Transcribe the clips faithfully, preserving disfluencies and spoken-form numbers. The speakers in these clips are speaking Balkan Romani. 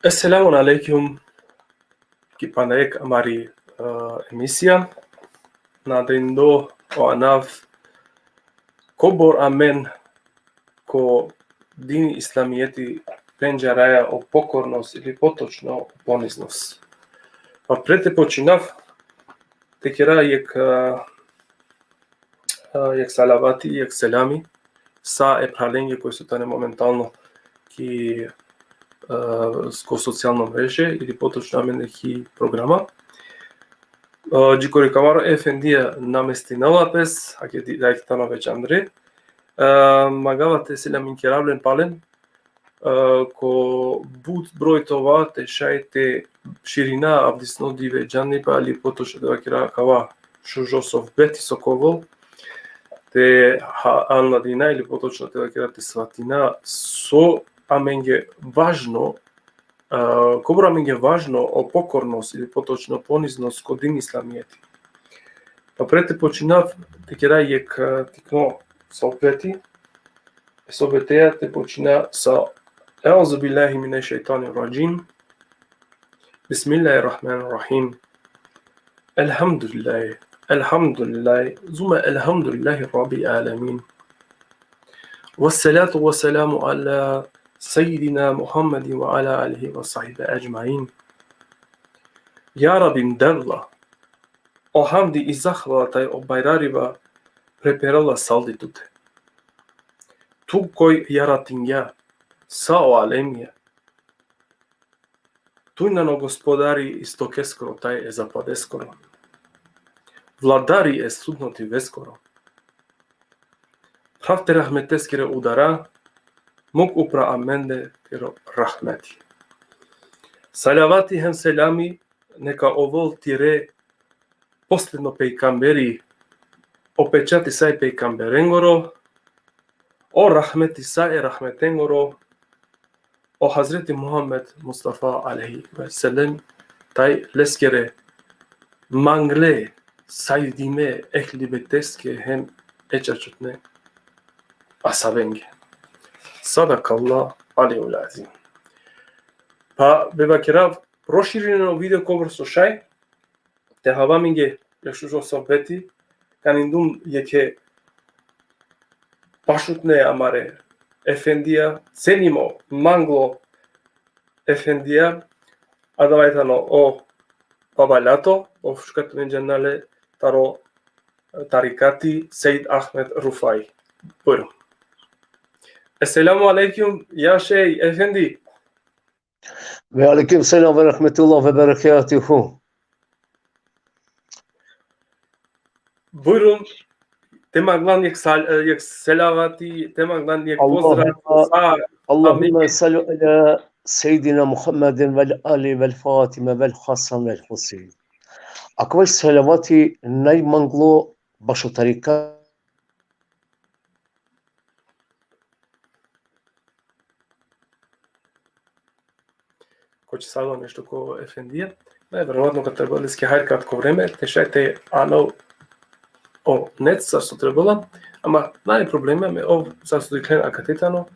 Esselamun alejkum. Ki pana jekh amari, e, emisija. Na dendo o anav kobor amen ko dini islamijeti pendžaraja o pokornost ili potočno o poniznost. Pa pre te počinav, te kera jekh, e, e, jekh salavati, jekh selami, sa e phralenge koj so tane momentalno ki, e, ko socijalno mreže ili potočno amende ki programa. E, džikori ka avara efendija namestinela pes, ake di, da tano već andre. E, mangava te selamin kerav len palem, e, ko but broj te ova te šaj te širina avdisno dive džanipa, ali potočno te vakera kava šužo sohbeti so ka ovel, te ha-, anladina ili potočno te vakera te svatina so amenge važno, e, kobor amenge važno o pokornost ili potočno poniznost ko din islamijeti. Pa pre te počinav, te kera jekh, e, tikno sohbeti, e sohbeteja te počina sa: Euzu billahi mineš-šejtanir-radžim. Bismillahir-rahmanir-rahim. Elhamdulillahi, elhamdulillahi, zume elhamdulillahi rabbil alemin. Vessalatu vesselamu ala sejjidina Muhammedin ve ala alihi ve sahbihi ecmain. Ja Rabim Devla, o hamdi i zahvala taj o bajrariba preperela saldi tute. Tu koj jaratingja sa o alemija. Tu nane o gospodari istokeskoro taj e zapadeskoro. Vladari e sudno diveskoro. Phrav te rahmeteskere udara, muk upra amende tiro rahmeti. Salavati hem selami neka ovel tire posledno pejgamberi, o pečati sa e pejgamberengoro, o rahmeti sa e rahmetengoro, o Hazreti Muhammed Mustafa alejhi ve sellem, taj leskere mangle, sajdime, ehli bejteske hem e čačutne ashabenge. Sadakallah alejul azim. Pa be vakerav, proširinen o video kobor so šaj, te hava amenge jekh šužo sohbeti, kanindum jekhe pašutne amare efendija, cenimo manglo efendija, adava tano o Baba Lato, o šukar tumen džanena le taro tarikati Sejid Ahmed Rufai. Bujrum. Esselamu alejkum, ja šejh efendi. Ve alejkum selam ve rahmetullah ve berekatuhu. Bujrum, te manglan jekh sal-, e, jekh selavati, te manglan jekh pozdrav. Allahumma, sa-, Allahumma amin. Salli ala sejjidina Muhammedin vel ali vel Fatime vel Hasan vel Husein. Akava salavati najmanglo bašo tarika Ko česalo nešto ko efendija. Naj, verovatno ka trebela leske hajr kratko vreme, te šaj te anel o net sar so trebela, ama nane problema, me ov sar so dikhljen akate tano,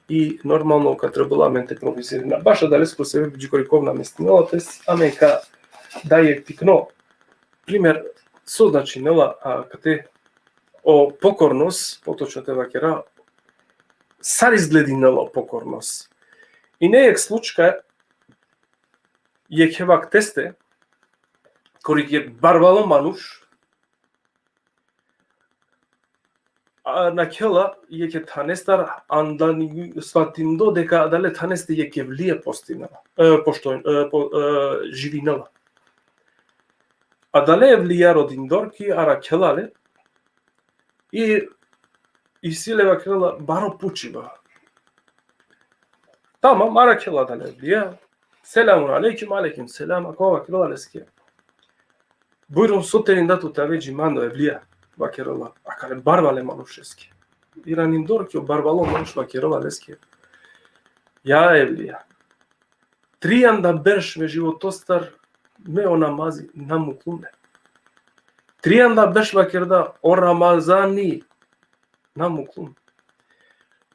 i normalno ka trebela amen te improvizirina. Baš adalesko sebepi džikori ka ov namestinela pes, amen ka da jekh tikno primer so značinela, a, kate o pokornost, potočno te vakera, sar izgledinela o pokornost. Ine jekh slučka jekhe vakteste, kori jekh barvalo manuš, a, nakhela jekhe thanestar, anda ni svatindo deka adale thaneste jekh evlija postinela, e, pošto, e, po-, e, živinela. Adale evlija rodindor ki arakhela le, i isi le vakerela baro pučiba. Tamam, arakhela adale evlija. Selamun alejkum, alejkum selam, akava vakerela leske: Bujrum, so te rinda tut ave dži mande, o evlija, vakerela, akale barvale manušeske. Iranindor ki o barvalo manuš vakerela leske: Ja evlija, trianda berš me životostar me o namazi na muklum le. Trianda berš, vakerda, o Ramazani na muklum.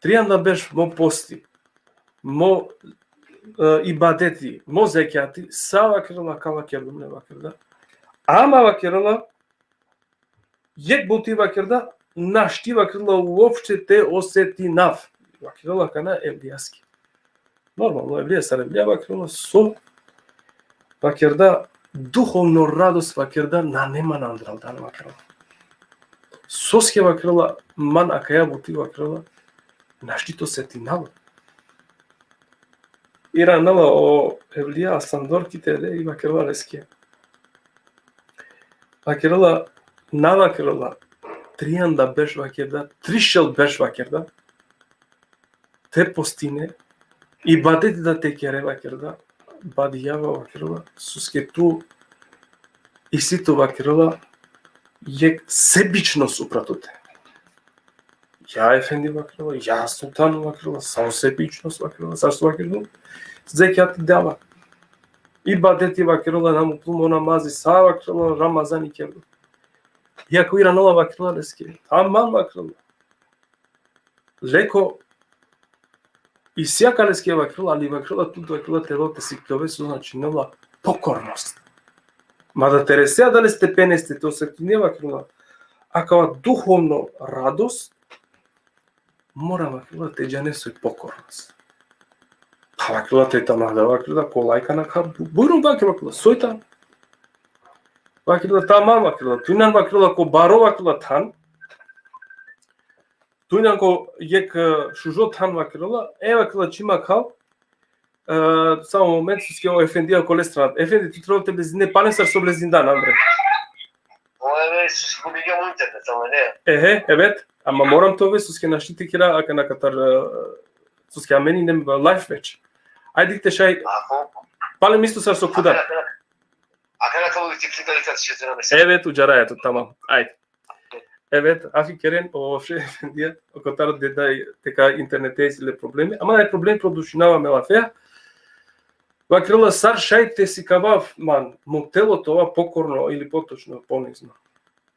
Trianda berš mo posti, mo e, ibadeti, mo zekjati, sa vakerela ka vakerdum le vakerda. Ama vakerela, jekh buti vakerda, našti vakerela uopšte te osetinav. Vakerela akana evlijaski. Normalno, evlija sar evlija vakerela, so vakerda, duhovno radost vakerda, nane man andral dan vakerela. Soske vakerela, man akaja buti vakerela, našti te osetinav. Iranela o evlija asandar ki tele i vakerela leske. Vakerela, na vakerela, trianda berš vakerda, trišel berš vakerda, te postine, ibadeti da te kere vakerda, badijava vakerela, soske tu isi tu vakerela, jekh sebičnost upra tute. Ja efendi vakerela, ja sultan vakerela, sa o sebičnost vakerela, sa so vakerela, zekjati dava. Ibadeti vakerela, namaz, o namazi, sa vakerela, Ramazani kerela. Iako iranela vakerela leske, tamam vakerela. Leko, isi akaleske vakerela, ali vakerela, tu vakerela, trebela te sikljove so značinela pokornost. Mada te resea adale stepeneste, te osetine vakerela akava duhovno radost, mora vakerela te džane soj pokornost. Pa vakerela, te tano da, vakerela, kolaj kana ka bu-, bujrum vakerela, soj tano. Vakerela, tamam vakerela, tu inan vakerela ko baro vakerela than, tu inan ko jekh, e, šužo than vakerela, e vakerela, čim akal, e, samo moment, soske o efendija okole strana. Efendi, tu trebela te blezine, palem sar so blezindan, andre. O, evet, izgubio internet, ama ne. Ehe, evet. Ama moram te ove, soske našti te kera akana katar, e, soske amen inem live već. Ajde te šaj. Ako. Palem isto sar so khuda. Akana, akana, akana ka tehnička situacija. Evet, udžaraja tu, tamam. Ajde. Evet, afi keren, o šej efendija, o kotar deda, deka internete isi le problemi. Ama naj problem, produžinava me lafea. Vakerela, sar šaj te sikavav man, mo telo te ova pokorno ili potočno, ponizno.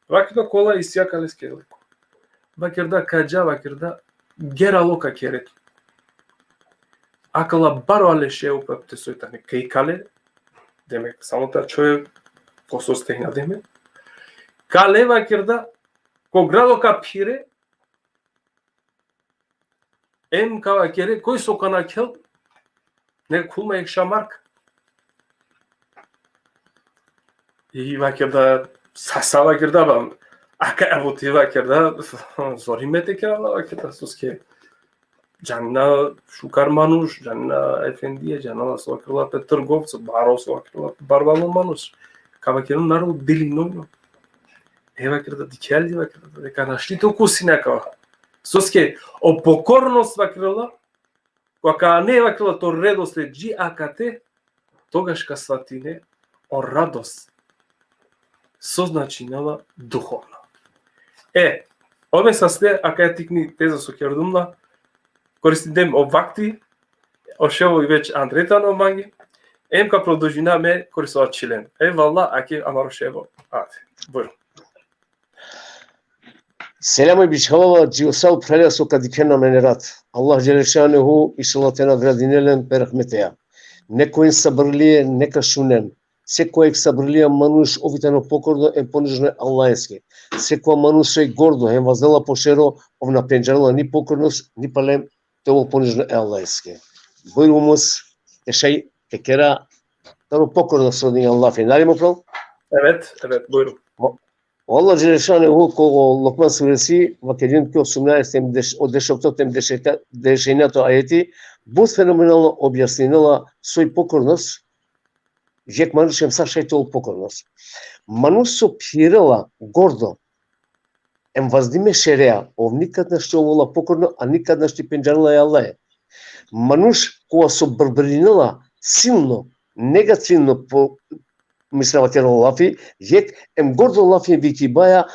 Vakerela, kola isi akaleske leko. Vakerda, ka dža, vakerda, gera lo ka kere tu. Akala baro aleše upra tute soj tane, ka ikale, demek, samo ta čhove ko so stehna, demek. Kale, vakerda, ko grado ka phire, em ka vakere, koj so ka nakhel, nek khul ma jekh šamarka. I vakerda, sa, sa vakerda, ba, akaja buti vakerda, zori me te kera la, vakerda, soske džanena šukar manuš, džanena efendija, džanena so vakerela pe trgovco, baro so vakerela pe barvalo manuš. Ka vakeren, narodo delino. E, vakerda, dikhea li, vakerda, deka našti te okusini akava. Soske o pokornost, vakerela, ko ka ane, vakerela, to redost le dži akate, togaš ka svatine o radost so značinela duhovno. E, ove saste, akaja tikni teza so kerdum la, koristindem o vakti, o ševo i već andre tano mange, em ka produžina me koristova čhilen. Evallah, ake amaro ševo. Ajde, bujrum. Selami bičhalava dži o sa o phralja so ka dikhena amen rat. Allah dželle šanuhu, inšallah, te nagradinel len pe rahmeteja. Nekoj sabirlije, neka šunen. Sekoj ek sabirlija manuš, ov i tano pokorno em ponižno e Allaheske. Sekoj manuš soj gordo, em vazdela po šero, ov na pendžarela ni pokornost, ni palem te ovel ponižno e Allaheske. Bujrum, te šaj te kera taro pokornost rodinja lafi. Nari, mo phral? Evet, evet, bujrum. O, o Allah dželle šanuhu ko Lokman suresi, vakergjum ki osumnaesto, em deš-, o dešofto em dešeta-, dešenjato ajeti, but fenomenalno objasninela soj pokornost, jekh manuš em sa šaj te ovel pokornost. Manuš so phirela gordo, em vazdime šerea, ov nikad našti ovela pokorno, a nikad našti pendžarela e Allahe. Manuš kova so brbirinela silno, negativno po, misla, vakerela lafi, jekh, em gordo lafi vikibaja,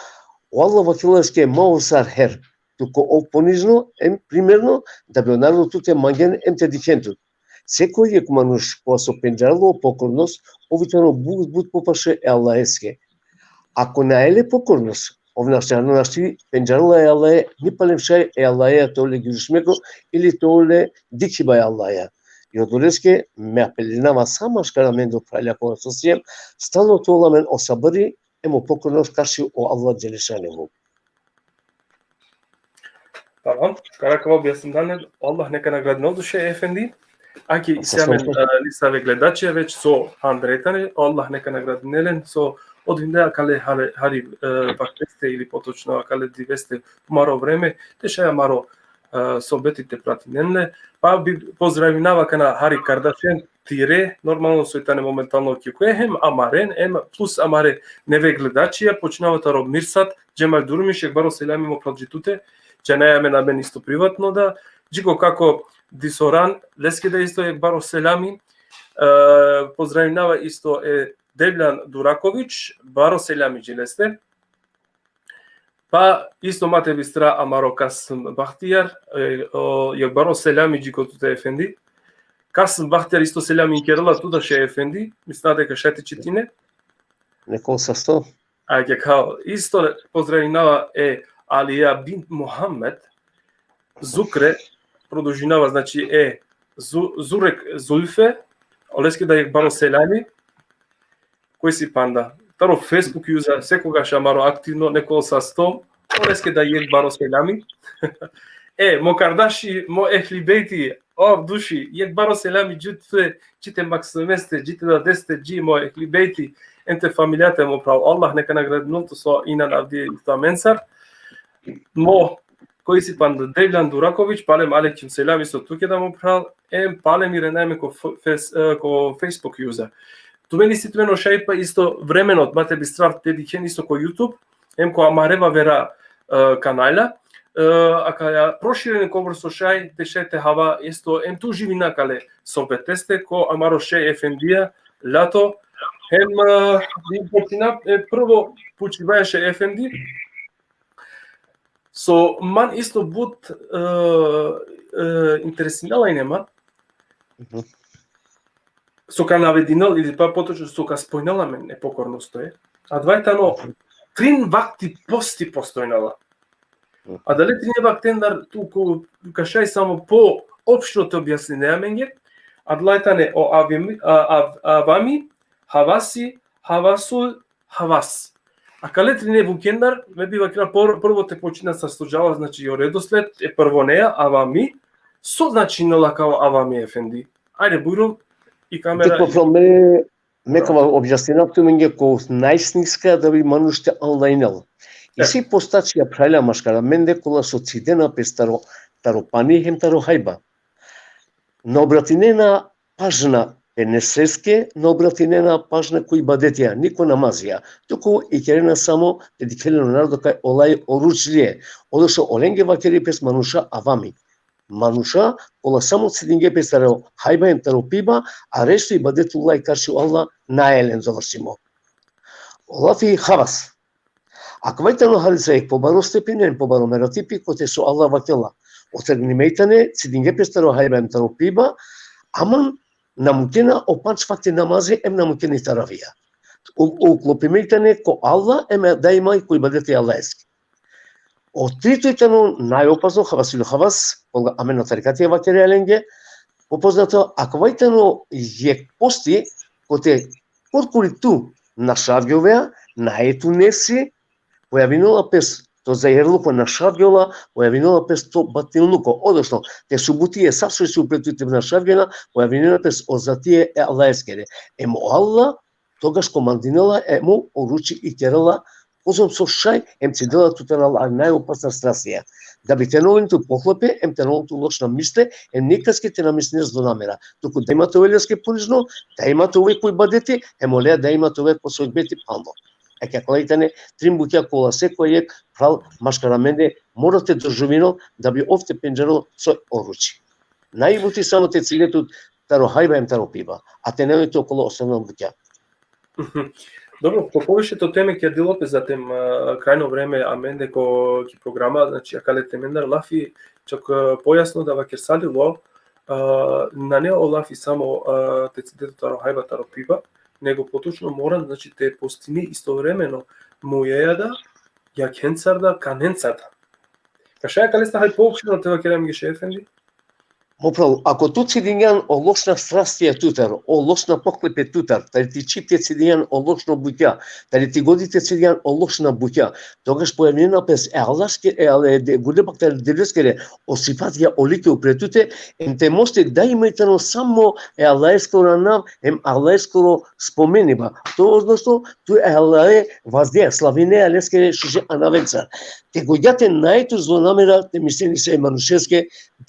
o Allah vakerela leske ma ov sar her. Tu ka ov ponižno, em primerno, da bi o narodo tut te mangen, em te dikhen tut. Sekoj jekh manuš kova so pendžarela o pokornost, ov i tano but, but popaše e Allaheske. Ako nane le pokornost, ov našti, našti pendžarela e Allahe, ni palem šaj e Allahe te ovel le girusmekro, ili te ovel le dikhiba e Allahe. I odoleske me apelinava sa maškar amende o phralja kola so siem, stalno te ovel amen o sabri, em o pokornost karši o Allah Dželešanuhu. Tamam. Karakava objasnindane, Allah neka nagradinel tu šej efendi. Aki isi amen, e, lisave gledačija već so andre tane, Allah neka nagradinel len, so odvinde akale hari, hari, e, vakteste ili potočno akale diveste maro vreme, te šaj amaro, e, sohbeti te pratinen le. Pa bi pozdravinava akana hari kardašen tire, normalno so i tane momentalno ki koje, hem amaren, em plus amare neve gledačija, počinava taro Mirsad, Džemal Durmiš, jekh baro selami mo phral dži tute, džanaja amen, amen isto privatno da, dži ko kako Disoran, leske da isto jekh baro selami, e, pozdravinava isto e Devljan Duraković, baro selami dži leste. Pa isto ma te bistra amaro Kasım Bahtijar, e, o, jekh baro selami dži ko tute efendi. Kasım Bahtijar isto selami kerela tu da šej efendi, misla deka šaj te čitine. Neka ol sasto. Ajde, kao, isto pozdravinava e Alija bin Muhammed, Zukre, produžinava, znači, e Zu-, Zurek Zulfe, oleske da jekh baro selami, koj si panda. Taro Facebook uza, sekogaš amaro aktivno, neka ol sasto, oleske da jekh baro selami. E, mo kardaši, mo ehli bejti, o duši, jekh baro selami dži tute, dži te maksimeste, dži te dadeste, dži mo ehli bejti, em te familijate mo phral. Allah neka nagradinel tu so inan avdive isto amencar. Mo, koj si panda, Devljan Duraković, palem alejkum selam isto tuke da mo phral, em palem irena amen ko f-, fes-, e, ko Facebook uza. Tumen isi tumen o šajipa isto vremeno, ma te bistrav te dikhen isto ko YouTube, em ko amare vavera, e, kanala. E, akaja proširene kobor so šaj, te šaj te hava isto, em tu živina akale sohbeteste, ko amaro šej efendija, Lato, hem, e, bi počina, e, prvo pučibaja šej efendi, so man isto but, e, e, interesinela ine man. Mhm. So ka navedinel, ili pa potočno so ka spojnela amen e pokornosto, e. Adava tano trin vakti posti postojnela. Mhm. Adale trin vaktendar tu ko, ka šaj samo poopšteno te objasnine amenge, adala tane o avimi, a, av-, avami, havasi, havasul, havas. Akale trine bukjendar, me bi vakera por-, prvo te počina sa so džala, znači, o redosled, e prvo neja, avami, so značinela kao avami efendi. Ajde, bujrum, i kamera. Dikh, i- me, me ka objasninav tumenge ko najsniska da bi manuš te anlajnel. E. Isi postačija phralja maškar amende kola so cidena pes taro, taro pani hem taro hajba. Na obratinena pažnja e neseske, na obratinena pažnja ko ibadetija, ni ko namazija. Tuku ikerena samo te dikhe len o narodo kaj olaj oručlije. Odošo olenge vakeri pes manuša avami. Manuša kola samo cidinge pes taro hajba em taro piba, a resto ibadetullah karši o Allah nae len završimo. O lafi havas. Akava i tano hari sa jekh pobaro stepeni, pobaro meratipi, kote so Allah vakela. Otrgnime i tane, cidinge pes taro hajba em taro piba, ama na mukena o pandž vakti namazi em na mukena i taravija. U-, uklopime i tane ko Allah em daima i ko ibadeti Allaheske. O trito i tano najopasno, havasul havas, koga amen o tarikati vakerea lenge, popoznato, akava i tano jekh posti, kote korkori tu našavgjovea, nae tu nefsi, pojavinela pes to zajerluko našavgjola, pojavinela pes to batilluko, odnosno te subutie sa so isi upre tute našavgjona, pojavinela pes o zatie e Allaheskere. Em o Allah togaš komandinela em o oruči ikerela, kozom so šaj, em cidela tut taro najopasna strastija. Da bi te na ovel tu pohlepe, em te na ovel tu lošna misle, em nikaske te na misline zlonamera. Tuku daima te ovel leske ponižno, daima te ovel ko ibadeti, em olea daima te ovel ko sohbeti pando. Eke akala i tane trin bukja kola sekoj jekh phral maškar amende mora te doživinel da bi ov te pendžarel so oruči. Naj buti samo te cide tut taro hajba em taro piba, a te na ovel tu okola osnovna bukja. Mhm. Dobro, po poviše to teme ki adilo pe, zatim, a, krajno vreme amende ko ki programa, znači, akale temendar lafi, čak, a, pojasno da vakersalilo, a, nane o lafi samo, a, te cide tut taro hajba, taro piba, nego potočno mora, znači, te postine istovremeno mujeja da, jakhencar da, kanencar da. Ka šaj akalestar hari poopšteno te vakere amenge šej efendi? Mo phral, ako tu cidingjan o lošna strastija tutar, o lošna pohlepe tutar, tari ti čhib te cidingjan o lošno bukja, tari ti godi te cidingjan o lošna bukja, togaš pojavnena pes e Allahske, e Ale-, e de-, gule baktar Devleskere, o sifatija, o like upre tute, em te mos te daima i tano samo e Allaheskoro anav, em Allaheskoro spomeniba. To odnosno, tu e Allahe vazdeja, slavine e Allaheskere šuže anavencar. Te godja te naj tu zlo namera, te mislini se e manušeske,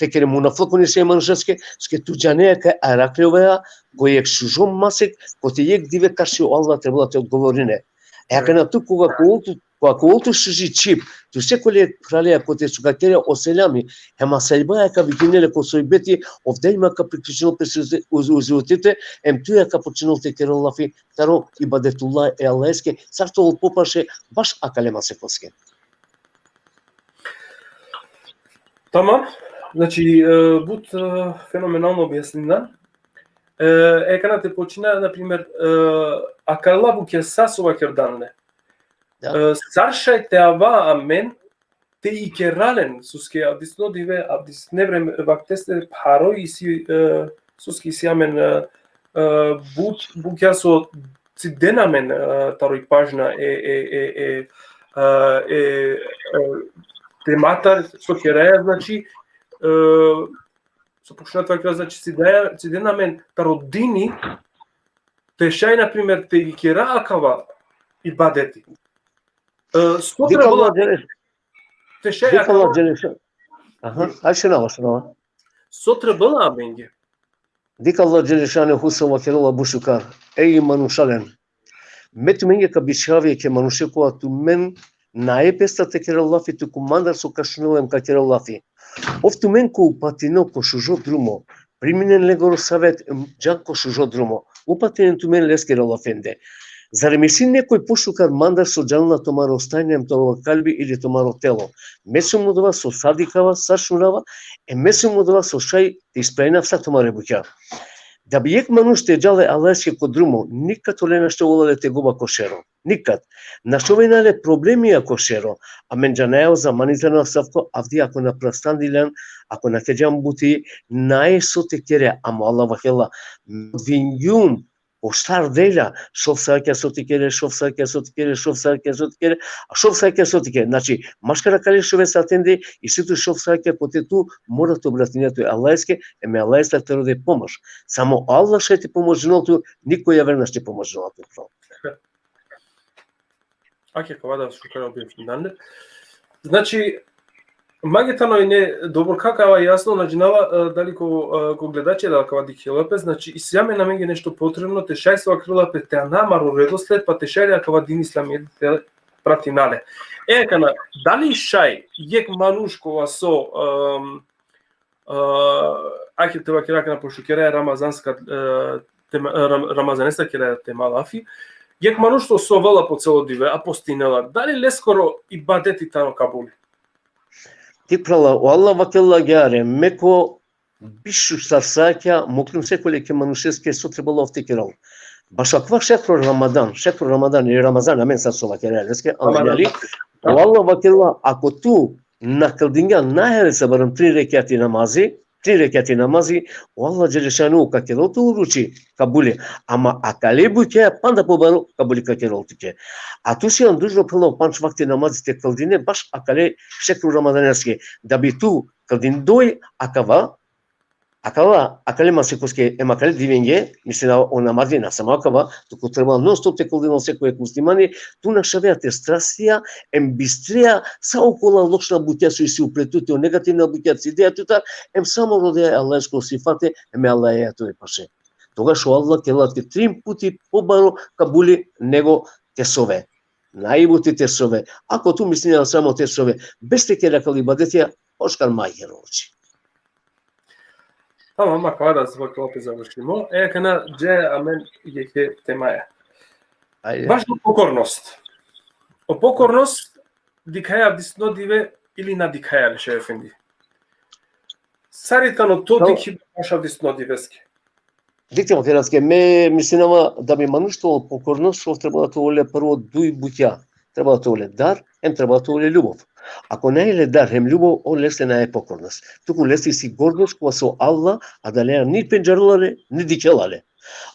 te kere munaflukoni se e manušeske, soske tu džanea kaj arakle oveja, ko jekh šužo masek, kote jekh dive karši o Allah trebela te odgovorine. E akana tu koga ka ol tu, koga ka ol tu šuži čhib, tu sekole phraleja kote so ka kere o selami, hem asajbaja ka vikinele ko sojbeti, ov daima ka priključinel pes uz, uz, uz, em tu ja ka počinel te kere lafi, taro ibadetullah e Allaheske, sar te ol popaše, baš akale masekoske. Tamam. Znači, e, but, e, fenomenalno objasnina. E, e, kana te počina, na primer, e, akala bukja sa so vakerdan le. Da. E, sar šaj te ava amen te ikera len, soske avdisno dive, avdisne vreme, vakteste pharo isi, e, soske isi amen, e, e, but, bukja so ciden amen, e, taro i pažnja e, e, e, e, e, e, e, tematar so keraja, znači, e, so počna te vakera, znači, cidaja, ciden amen taro dini, te šaj, na primer, te ikera akava ibadeti. E, so Dikh trebela Allah Dželle-, te šaj dikh Allah akava Dželle-, aha, aj šunava, šunava. So trebela amenge? Dikh Allah Dželešanuhu so vakerela but šukar. Ej manušalen, me tumenge ka bičhava jekhe manuše kova tumen nae pesta te kera lafi, tuku mandar so ka šunel em ka kera lafi. Ov tumen ka upatinel ko šužo drumo, priminen legoro savet, em džan ko šužo drumo. Upatinen tumen leskere lafende. Zar mislin nekoj pošukar mandar so džanela tumaro stanje, em tumaro kalbi ili tumaro telo? Me sum odova so sa dikhava, sa šunava, em me sum odova so šaj te ispravinav sa tumare bukja. Da bi jekh manuš te džal e Allaheske ko drumo, nikad ole našti ola le tegoba ko šero. Nikad. Našti ola le problemija ko šero. Amen džanaja o zamani tano asavko, avdi ako na prastandiljan, ako na kedžan buti, nae so te kere, ama Allah vakerela, vingjum, o štar delja, šov sa akja so te kere, šov sa akja so te kere, šov sa akja so te kere, a šov sa akja so te kere. Znači, maškar akale šuve satende, isi tu šov sa akja kote tu mora te obratine tu e Allaheske, em e Allahestar te rode pomoš. Samo Allah šaj te pomožinel tu, nikoj javer našti pomožinela tu, bro. Ake, kava da šukar objasninde. Znači, mange tano ine dobro, ka kava jasno, na džinava, e, dali ko, e, ko gledače da kava dikhela pe, znači, isi amen amenge nešto potrebno, te šaj so vakerela pe te ana amaro redosled, pa te šaj akava din islami te pratina le. E, kana, dali šaj jekh manuš kova so, em, e, ake te vakera akana pošto keraja ramazanska, e, tema, e, Ram-, Ramazanesta keraja tema lafi. Jekh manuš so sovela po celo dive, a postinela. Dali leskoro ibadeti tano kabuli? Ti phrala, o Allah vakerela agjaar, me ko biš štar sa akja mukljum sekole jekhe manušeske so trebela ov te kerel. Baš akava šehro Ramadan, šehro Ramadan ili Ramazan, amen sar so vakeraja leske, Ramadan. Anglali, o Allah vakerela, ako tu na kldingjan najhare sa barem tri rekjati namazi, tri rekjati namazi, o Allah Dželešanuhu ka kerel tu ruči kabuli, ama akale bukja panda pobaro kabuli ka kerel tuke. A tu sian dužno, phrala, o pandž vakti namazi te kldine baš akale šehro Ramadaneske, da bi tu kldindoj akava, akava, akale masekoske, em akale divenge, mislina o namazi na samo akava, tuku trebela non stop te kldinol sekoj jekh muslimani, tu našavea te strastija, em bistrea sa okola lošna bukja so isi upre tute, o negativna bukja cidea tutar, em samo rodea e Allaheskoro sifate, em e Allaheja te ove paše. Togaš o Allah kerela tuke trin puti pobaro kabuli nego te sove. Najbuti te sove. Ako tu mislinea samo te sove, bez te kere akala ibadetija, pošukar ma kere ruči. Tamam, akava da se vakova pe završimo. E, akana džaja amen jekhe temaja. Ajde. Baš o pokornost. O pokornost dikhaja avdisno dive ili na dikhaja le, šeh efendi? Sar i tano to dikhibe baš avdisno diveske? Dikh, te vakerav tuke, me mislinava da bi manuš te ol pokorno, so trebela te ol le prvo duj bukja. Trebela te ol le dar, em trebela te ol le ljubov. Ako nane le dar hem ljubov, o leste nane pokornost. Tuku leste isi gordosht kova so Allah adaleja ni pendžarela le, ni dikhela le.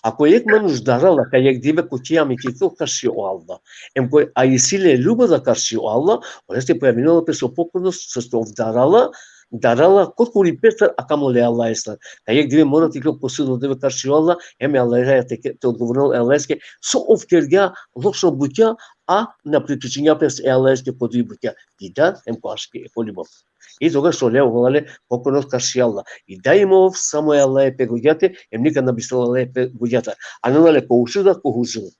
Ako jekh manuš darala kaj jekh dive ko kijami ki ko karši o Allah, em koj a isi le ljubov da karši o Allah, o leste pojavinela pes o pokornost, soske ov darala, darala korkori pestar akamo le Allahestar. Kaj jekh dive mora te iklol ko sudno dive karši o Allah, em e Allaheja te, te odgovorinel e Allaheske, so ov kergja lošno bukja, a na priključingja pes e Allaheske ko duj bukja. Ki dar, em ko aški, e ko ljubov. I togaš ole ovela le pokornost karši Allah. I daimo ov samo e Allahe pe godjate, em nikad na bistrela e Allahe pe godjata. A nane le ko ušuda, ko huzur.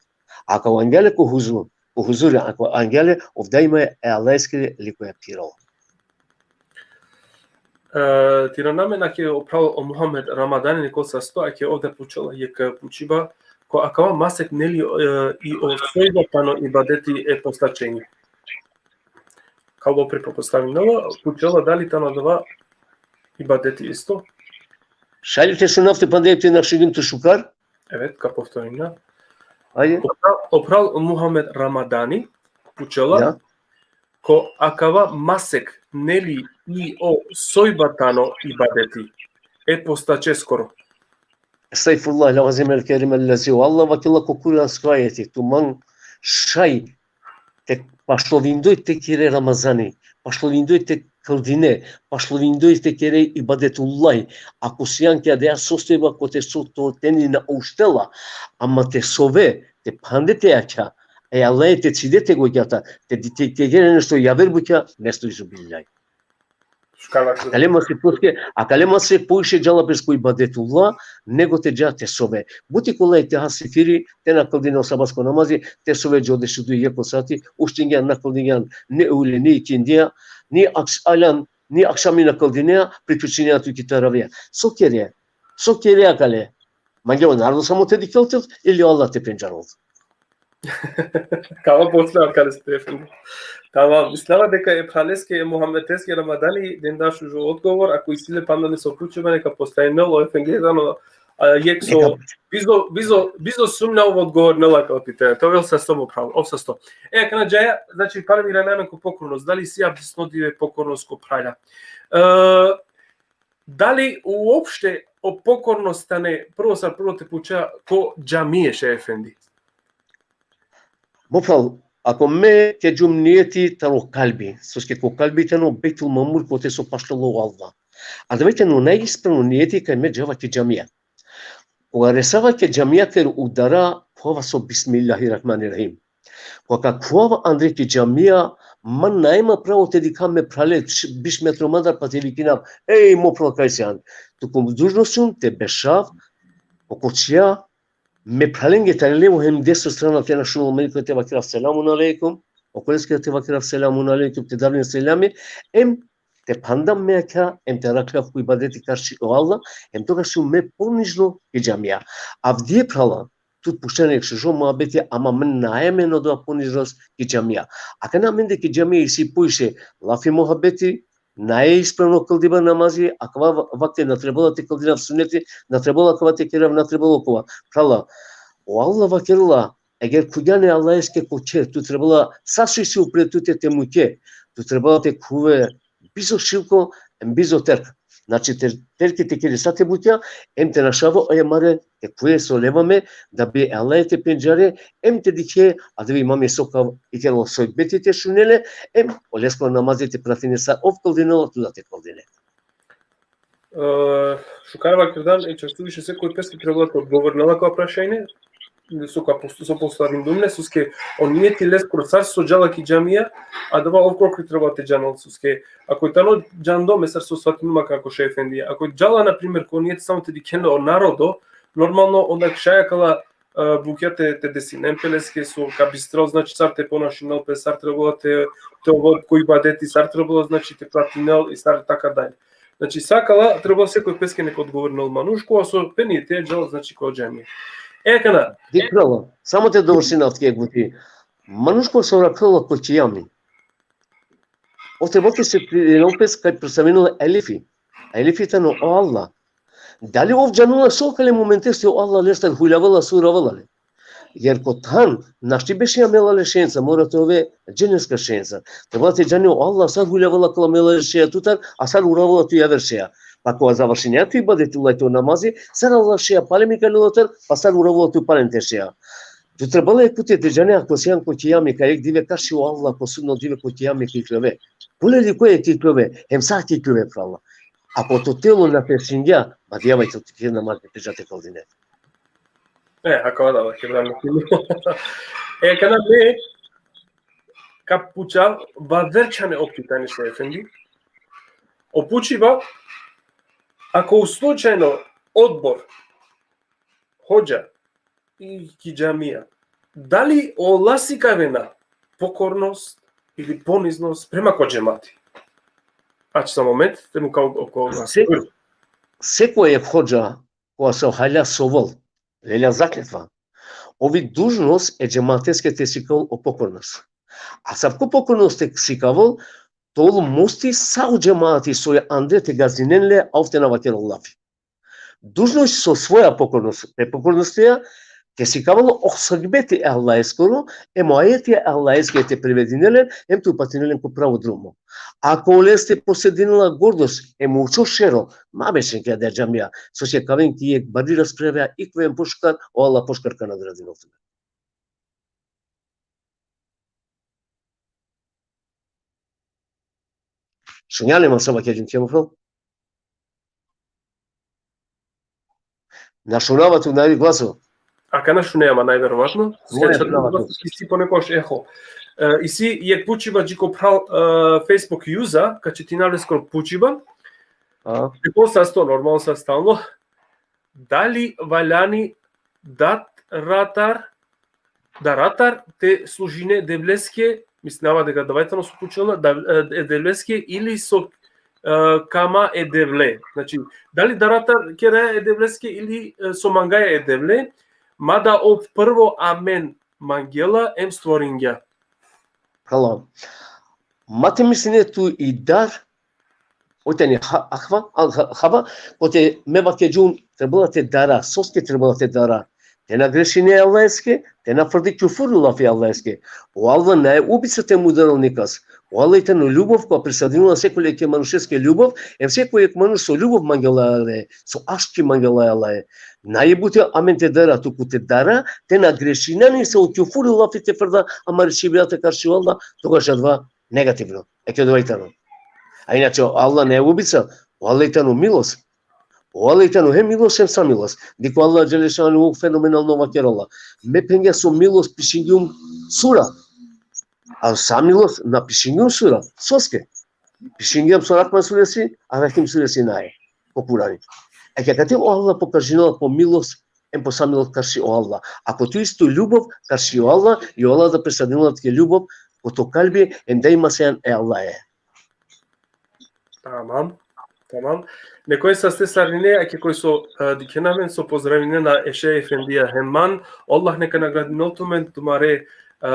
Ako angja le ko huzur, ko huzur, ako angja le, ov daimo e Allaheske likoja phirela. E, tira namen ake o phral o Muhamed Ramadani, niko sasto, ake ovde pučela jekh pučiba, ko akava masek neli, e, i o sojba tano ibadeti e postačenje. Kalo pre popostavinela, pučela dali tano adava ibadeti isto. Šaj li te šunav te pande te našugjum tu šukar? Evet, ka povtorim na. Ajde. O phral, o phral Muhamed Ramadani pučela, Ja. ko akava masek neli i o sojba tano ibadeti e postačeskoro. Estagfirullah el-azim el-kerim ellezi, o Allah vakerela ko kuransko ajeti, tuman šaj te pašlovindoj te kere Ramazani, pašlovindoj te kldine, pašlovindoj te kere ibadetullahi, ako sian ki adaja sostojba kote so to teni na uštela, ama te sove, te phande te jakha, e Allahe te cide te godjata, te, te, te kere nešto javer bukja, nešto izubillahi. Akale masek poske, akale masek poviše džala pes ko ibadetullah, nego te dža te sove. Buti kolaj te ha sifiri, te na kldine o sabasko namazi, te sove dži o dešuduj jekh o sati, uštingjan, na kldingjan, ni ule, ni ikindija, ni aks-, aljan, ni akšami na kldinea, priključinea tu ki taravija. So kere? So kere akale? Mange o narodo samo te dikhel tut, ili Allah te pendžarel tut? Kava posle akale ste, efendi. Tamam, mislava deka e phraleske, e Muhammedeske Ramadani, den da šužo odgovor, ako isi le panda neso pučiba, neka postavinel, o efendi tano, a, jekh so, Neka. Bizo, bizo, bizo sumnja ov odgovorinela akava pitanje. Te ovel sasto mo phral, ov sasto. E, akana džaja, znači, pana mi irana amen ko pokornost, dali isi abdesno dive pokornost ko phralja. E, dali uopšte o pokornost tane, prvo sar prvo te puča, ko džamie, šej efendi? Mo phral, ako me kergjum nijeti taro kalbi, soske ko kalbi tano Bejtul Mamur kote so pašlelo o Allah. Adava tano najispravno nijeti kaj me džava ki džamija. Koga resava ki džamija ker udara, phova so Bismillahirrahmanirrahim. Koga khuava andre ki džamija, man nae ma pravo te dikha me phrale š-, biš metro mandar pa te vikinav: "Ej, mo phral, kaj sian?" Tuku dužnost sium te bešav, o kočija, me phralenge tari levo hem desno strana te na šunel me nikoj te vakerav selamun alejkum, okoleske te vakerav selamun alejkum, te davinav selami, em te phandav me jakha, em te arakhlav ko ibadeti karši o Allah, em togaš sium me ponižno ki džamija. Avdive phrala, tut pučan jekh šužo muhabeti, ama me nae amen odova ponižnost ki džamija. Akana amende ki džamija isi poviše lafi muhabeti, nae ispravno kldiba namazi, akava va-, vakti na trebela te kldinav suneti, na trebela akava te kerav, na trebela okova. Phrala, o Allah vakerela, eger khuvgjan e Allaheske ko kher, tu trebela sa so isi upre tute te muke, tu trebela te khuve bizo šilko, em bizo terk. Znači, ter-, terki te kere sa te bukja, em te našave o imame te khuve so levame, da bi e Allahe te pendžare, em te dikhe adava imami so ka ikerel o sojbeti te šunel le, em oleskoro namazi te pratine, sa ov kldinela, tu da te kldine. E, šukar vakerdan, e, často više sekoj peske trebela te odgovorinela akava prašanje, so ka post-, so postavindum le, soske o nijeti leskoro sar so džala ki džamija, adava ov korkori trebela te džanel, soske ako tano džando, me sar so svatinum akana ko šej efendi, ako džala, na primer, ko nijeti samo te dikhen o narodo, normalno, onda šaj akala, e, bukja te, te desinen pe leske, so ka bistrel, znači, sar te ponašinel pe, sar trebela te, te ovel ko ibadeti, sar trebela, znači, te pratinel i sar taka dalje. Znači, sa akala trebela sekoj peske neka odgovorinel manuš, kova so pe nijeti džala, znači, ko džamija. E, akana. Dikh, phrala, samo te dovršinav tuke jekh buti. Manuš kova so arakhela ko kijami, ov trebela te setinel pes kaj predstavinela Elifi. Elifi tano o Allah. Dali ov džanela so akale momenteste o Allah lestar huljavela, so uravela le? Jer ko than našti bešeja melale šejenca, mora te ove dženeska šejenca. Trebela te džane o Allah sar huljavela kola melale šeja tutar, a sar uravela tu javer šeja. Pa kola završinea tu ibadeti, ulaja tu namazi, sar Allah šeja palem ikalela tutar, pa sar uravela tu palem te šeja. Tu trebela jekh puti te džane, ako sijan ko kijami, ka jekh dive karši o Allah, ko sudno dive ko kijami ka ikljove. Kule li koje ka ikljove, hem sa ka ikljove, phrala. Ako to telo na te šingja, ma dija vaj to te namaz te dža te kaldine. E, akava da, ke da. E, kana me ka pučav, vaver čhane o pitanje, šejh efendi. O pučiba, ako u slučajno odbor, hodža i ki džamija, dali ola sikavena pokornost ili poniznost prema ko džemati? Ač sa moment, te mu ka oko Se-, sekoj hodža, kova so halja sovel, lelja zakletva. Ovi dužnost e džemateske te sikavel o pokornost. A savko pokornost te sikavel, tol musti sa o džemati so je andre te gazinen le, a ov te na vakerel lafi. Dužnost so svoja pokornost, e pokornostea, te sikavel o sohbeti e Allaheskoro, em o ajeti e Allaheske te prevedinel len, em te upatinel len ko pravo drumo. Ako oleste posedinela gordost, em učo šero, ma bešen ki adaja džamija, so će ka aven ki jekh bari rasprava, ikljove em pošukar, o Allah pošukar ka nagradinel tumen. Šunea le man so vakergjum, kemo fro? Na šunava tu najvi glaso. Akana šunea ma najverovatno. Moja Skača šunava tu. Isi ponekoš eho. E, isi jekh pučiba dži ko phral, e, Facebook user, ka čitinav leskoro pučiba. A? Te ko sasto, normalno sa stalno. Dali valjani daratar, daratar te služine Devleske, mislinava deka adava tano so pučela, da, e, Devleske ili so, e, kama e Devle. Znači, dali daratar keraja e Devleske ili, e, so mangaja e Devle, mada ov prvo amen mangela em stvoringja. Halo. Ma te misline tu i dar, oj tani ha-, ahva, al-, ha-, hava, kote me vakergjum, trebela te dara, soske trebela te dara. Te na grešine Allaheske, te na frdi kufuri lafi Allaheske. O Allah nae ubica te mudarel nikas. O Allah i tano ljubov, kova presadinela sekole jekhe manušeske ljubov, em sekoj jekh manuš so ljubov mangela e Allahe, so aški mangela e Allahe. Nae buti amen te dara, tuku te dara, te na grešina ni sa o kufuri lafi te frda amare čhibjate karši o Allah, togaš adava negativno. Eke adava i tano. A inače, o Allah nae ubica, o Allah i tano milos. O Allah i tano hem milos, hem sa milos. Dikh o Allah dželle šanuhu fenomenalno vakerela. Me phengja so milos pišingjum sura. A sa milos na pišingjum sura. Soske? Pišingjum so Rahman suresi, a Rahim suresi nae. O Kurani. Eke akate o Allah pokažinela po milos, em po sa milos karši o Allah. Ako tu isi tu ljubov karši o Allah, i o Allah da presadinela tuke ljubov ko to kalbi, em da ima sejan e Allahe. Tamam. Tamam. Nekoj saste sarine, ake koj so, e, dikhena amen, so pozdravinena e šejh efendija hem man, Allah neka nagradinel tumen tumare, e,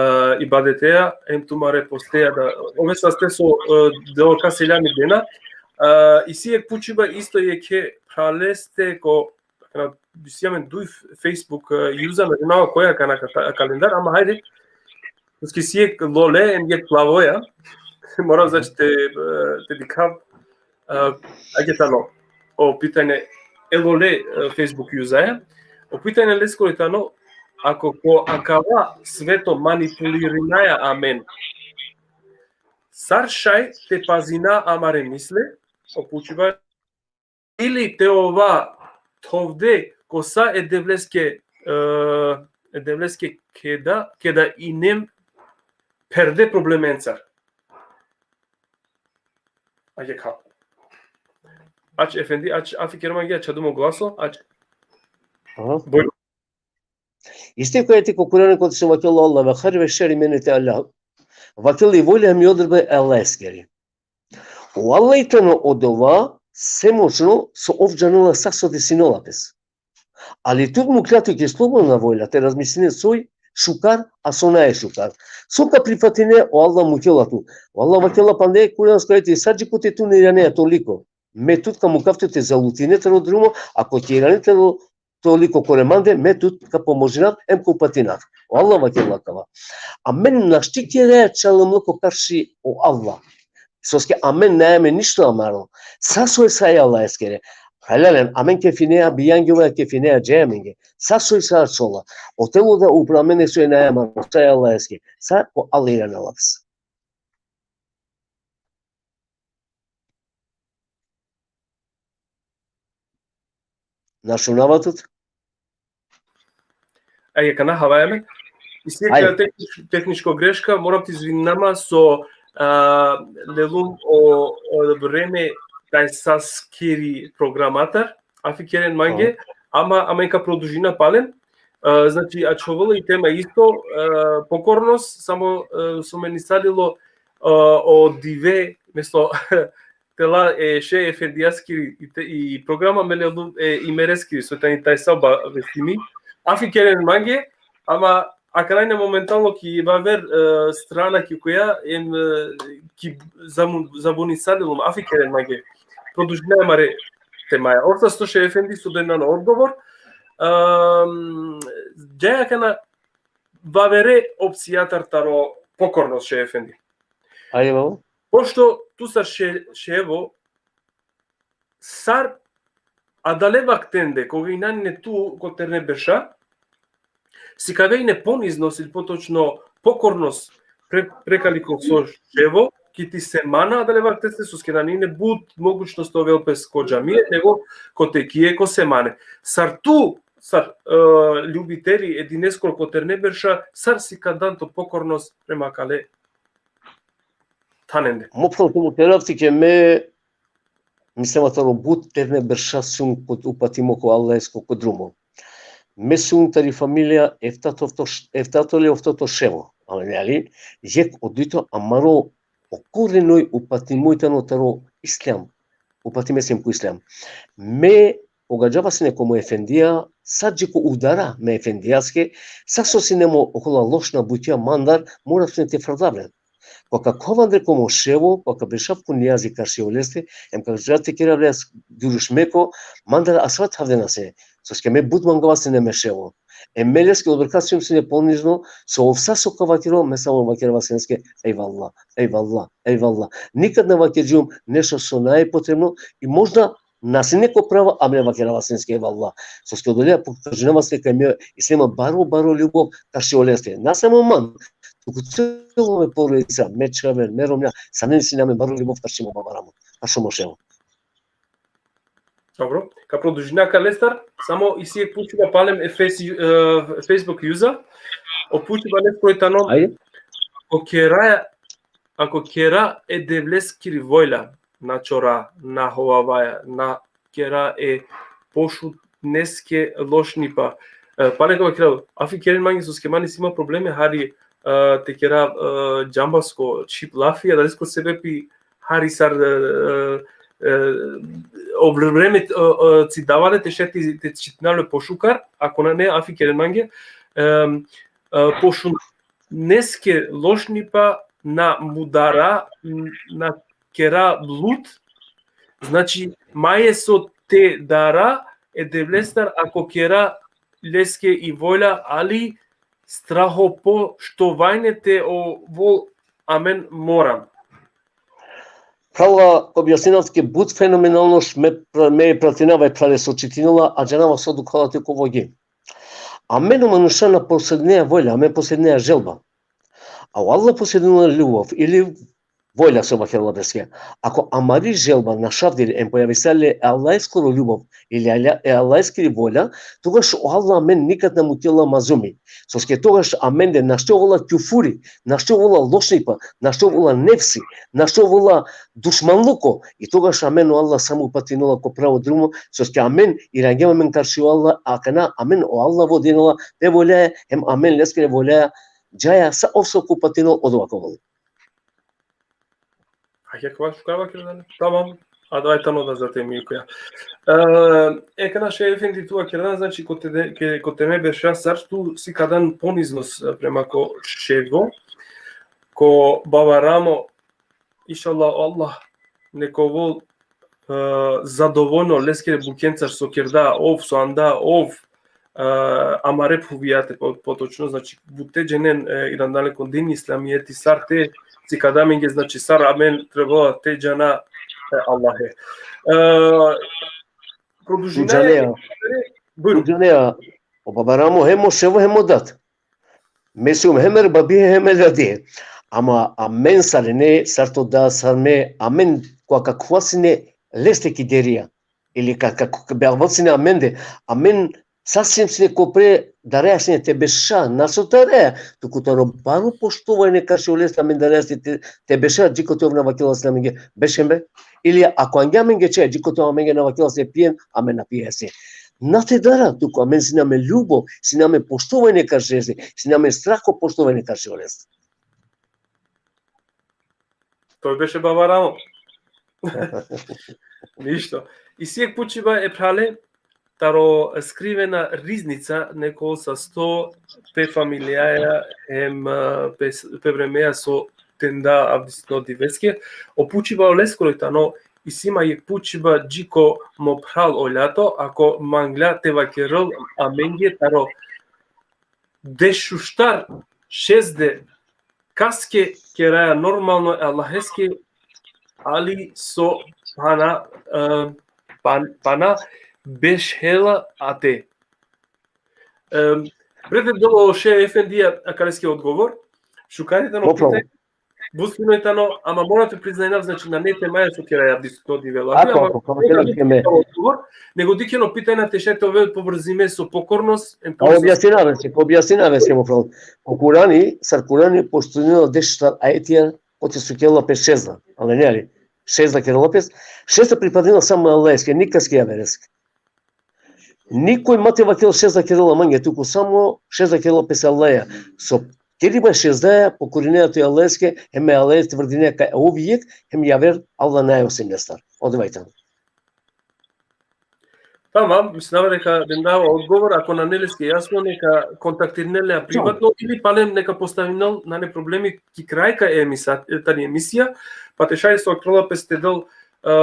ibadeteja, em tumare posteja da. Ove saste so, e, deo ka seljami dena. E, isi jekh pučiba isto jekhe phraleste ko, na, isi amen duj f-, Facebook, e, user, na džanav koja kana ka-, kalendar, ama hajde. Soske isi jekh lole, em jekh plavoja. Moram, znači, te, e, te dikhav, e, ake tano. O pitanje e lole, e, Facebook userja. O pitanje leskoro tano, ako ko akava sveto manipulirinaja amen, sar šaj te pazina amare misle, o pučiba, ili te ova thovde ko sa e Devleske, e, e Devleske keda, keda inem pherde problemencar. Ake ka. Ač efendi, ač afi kerma gja, čadumo glaso, ač. Aha. Boj. Isto ko ajeti ko Kurani kote so vakerela Allah, ve hajri ve šerri ameneti Allah. Vakerela i volja hem i odredba e Allaheskeri. O Allah i tano odova svemoćno so ov džanela sa so desinela pes. Ali tut mukhlja tuke slobodna volja te razmisline soj šukar, a so nae šukar. So ka prifatine, o Allah mukhela tu. O Allah vakerela panda e kuransko ajeti, sa dži kote tu na irane toliko. Me tut ka mukhav tut te zalutine taro drumo, ako ka irane taro toliko kore mande, me tut ka pomožinav, em ka upatinav. O Allah vakerela akava. Amen našti keraja čalumluko karši o Allah. Soske amen naja amen ništo amaro. Sa soj sa e Allaheskere. Halalen, amen kefinea bijange, ova kefinea džaja amenge. Sa soj sa ačhola. O telo da upra amenge soj naja amaro, sa e Allaheske. Sa o Allah irana laves. Na šunava tut? Ajde, kana havaja amen. Isi jekh tehnič-, tehničko greška, moram te izvininama so, a, lelum o, o vreme tajsaskiri programatar, afi keren mange, ama, amen ka produžina palem. A, znači, ačhovela i tema isto, a, pokornost, samo, a, so me nisalilo, a, o dive, mesto tela e šej efendijaskiri i te-, i programa, me lelum e imereskiri, so tani tajsa obavestimi. Afi keren mange, ama akana momentalno ki vaver, e, strana ki koja, em, e, ki zamu-, zabunisalilum, afi keren mange. Produžinaja amare temaja. Orta so šej efendi so dena odgovor. Am, džaja akana vavere opcijatar taro pokornost, šej efendi. Ajde, babo. Pošto tu sar še-, ševo, sar adale vaktende, koga inane tu ko terne berša, sikavea ine poniznost ili potočno pokornost pre-, prekali ko so ševo, ki ti semana adale vakteste, soske nane ine but mogućnost te ovel pes ko džamije, nego ko tekije, ko semane. Sar tu, sar, e, ljubiteli e dineskoro ko terne berša, sar sikadan to pokornost prema akale thanende. Mo phral, te mukerav tuke, me, mislinav taro but terne berša sum ko upatimo ko Allahesko ko drumo. Me sum tari familija eftato, eftato, eftato ili oftoto ševo. Amen, ali, jekh o dujto amaro o korenoj upatimo i tano taro islam. Upatime siem ko islam. Me ogadžava sine ko mo efendija, sa dži ko udara me efendijaske, sa so sine mo okola lošna butja mandar, mora sine te frdav len. Koga ka khov andre ko mo ševo, koga ka bešav ko nijazi karši oleste, em ka džav te kerav le durušmeko, mandar asva thavdena sine. Soske me but mangava sine me ševo. Em me leske odobor ka sijum sine ponizno, so ov sa so ka vakerel, me samo vakerava sineske, ejvallah, ejvallah, ejvallah. Nikad na vakergjum nešto so nae potrebno, i možda na sine ko pravo, a me vakerava sineske, ejvallah. Soske odoleja pokažinava sine kaj me isi ma baro, baro ljubov karši oleste. Na samo man, tuku celo me porodica, me čhaven, me romnja, sa nen sine amen baro ljubov karši mo baba Ramo, karši mo ševo. Dobro, ka produžina akalestar, samo isi jekh pučiba palem e Face-, e, Facebook user. O pučiba leskoro tano: Ajde. Ako kera, ako kera e Devleskiri volja, na čora, na hovavaja, na kera e pošutneske lošnipa. E, palem ka vakerav, afi keren mange soske man isi ma probleme hari, e, te kera, e, džambasko čhib lafi, adaleske sebepi hari sar, e, e, e, o vreme, e, e, cidava le te šaj te, te čitinav le pošukar, ako nane, afi keren mange, e, e, pošutneske lošnipa na mudara, n-, na kera blud, znači, maje so te dara e Devlestar, ako kera leske i volja, ali strahopoštovanje te ovel amen moram. Prava, objasninav tuke but fenomenalno, š-, me, me pratinava e phrale so čitinela, a džanava so dukhala tuke ko vogi. Amen o manuša na posedinea volja, amen posedinea želba. A o Allah posedinela ljubov ili volja so vakerela leske. Ako amari želba našavdi le em pojavisela le e Allaheskoro ljubov ili e Allaheskiri volja, togaš o Allah amen nikad na mukela mazlumi. Soske togaš amende našti ovela kjufuri, našti ovela lošnipa, našti ovela nefsi, našti ovela dušmanluko. I togaš amen o Allah samo upatinela ko pravo drumo, soske amen irangjem amen karši o Allah, akana amen o Allah vodinela pe voljaja, hem amen leskere voljaja džaja, sa ov so ka upatinel, odova ka ovel. A ja kova šukava kerdane? Tamam. Adava tano da za temi koja. E, e, kana šej efendi tu kerdane, znači, ko te, ke, ko terne berša sar tu sikadan poniznost, e, prema ko ševo, ko baba Ramo, inšallah, Allah nek ovel, e, zadovoljno leskere bukjencar so kerda ov, so anda ov, e, amare phuvijate, po-, potočno, znači, but te dženen, e, iranale ko din islamijeti, sar te sikada amenge, znači, sar amen trebela te džana, e, Allahe. E, produžina. Džanea. Bujrum. Džanea, o baba Ramo hem o ševo hem o dat. Me sum hem er babi hem er dadi. Ama amen sarine, sar to da, sar me, amen kola ka khuva sine leste ki derija. Ili ka, ka, ka be avel sine amende, amen sa siem sine ko pre, dareja sine te beša, na so dareja, tuku tano baro poštovanje karši oleste, amen dareja sine te, te beša, dži kote ov na vakela sine amenge, beš hem be. Ili ako angja amenge čaj, dži kote ov amenge na vakela sine pijen, amen na pija sine. Na te dara, tuku amen sine amen ljubo, sine amen poštovanje karši oleste, sine amen straho poštovanje karši oleste. To beše baba Ramo. Ništo. Isi jekh pučiba, e phrale, taro skrivena riznica, neko sasto pe familijaja hem, e, pe, pe vremeja so tenda avdisutno diveske. O pučiba oleskoro tano, isi ma jekh pučiba dži ko mo phral Oljato, ako mangla te vakerel amenge taro dešuštar šezde kaske keraja normalno e Allaheske, ali so pana, e, pan-, pana bešhela ate. E, bre, te dol o šeh efendija akaleske odgovor, šukar tano pitanje, but fino tano, ama mora te priznajnav, znači, nane temaja so keraja avdisutno dive lafi, ako, ama ako, ako, ako, ako, odgovor, nego dikhen o pitanja te šaj te ovel povrzime so pokornost, em... A objasninav leske, objasninav leske, mo phral. O Kurani, sar Kurani poštunela dešuštar ajetija, kote so kerela pes šezda, ali ne, ali šezda kerela pes, šezda pripadnela samo Allaheske, nikaske javereske. Nikoj ma te vakerel šezda kerela mange, tuku samo šezda kerela pes Allaheja. So keriba šezdaja, pokorinea tu Allaheske, hem e Allahe te vrdinea kaj ov i jekh, hem javer Allah nane osim lestar. Odova i tano. Tamam, mislinava deka dendava odgovor, ako nane leske jasno, neka kontaktirinel le privatno ili palem neka postavinel, nane problemi, ki kraj ka emisa-, tani emisija, pa te šaj so kerela pes te del, e,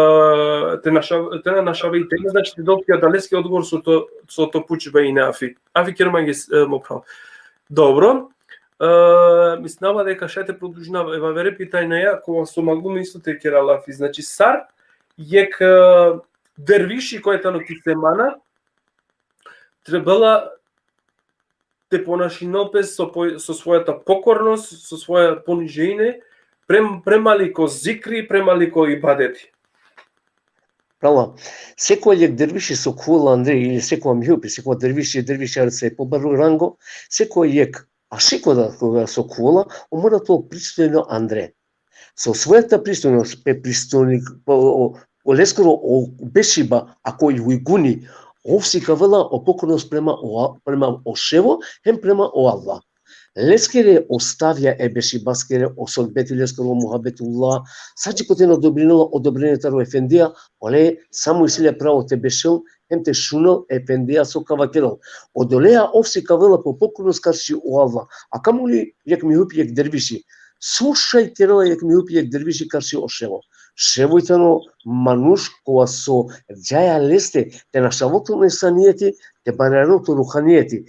te našav-, te na našavi tema, znači, te del ki adaleske odgovor so to, so to pučiba ine afi. Afi ker mange, e, mo phral. Dobro. E, mislinava deka šaj te produžinav, e, avere pitanja, kola so mangum isto te kera lafi. Znači, sar jekh, e, derviši koj tano ki semana, trebela te ponašinel pes so po-, so svojata pokornost, so svoja poniženje, prem-, prema li ko zikri, prema li ko ibadeti. Pravo. Sekova jekh derviši so khuvela andre, ili sekova mihupi, sekova derviši, dervišarica e pobaro rango, sekova jekh ašiko da koga so khuvela, ov mora te pristojno andre. So svojata pristojnost, pe pristojnik, po, o, oleskoro o bešiba, ako i ujguni, ov sikavela o pokornost prema o, prema o ševo, hem prema o Allah. Leskere o stavja e bešibaskere, o sohbeti leskoro, o muhabetullah, sa dži kote na odobrinela, odobrinela taro efendija, ole samo isi le pravo te bešel, hem te šunel e efendija so ka vakerel. Odoleja ov sikavela po pokornost karši o Allah. A kamoli jekh mihupi, jekh derviši. So šaj kerela jekh mihupi, jekh derviši karši o ševo. Ševo i tano manuš kova so džaja leste, te našavel to insanijeti, te banarel to ruhanijeti.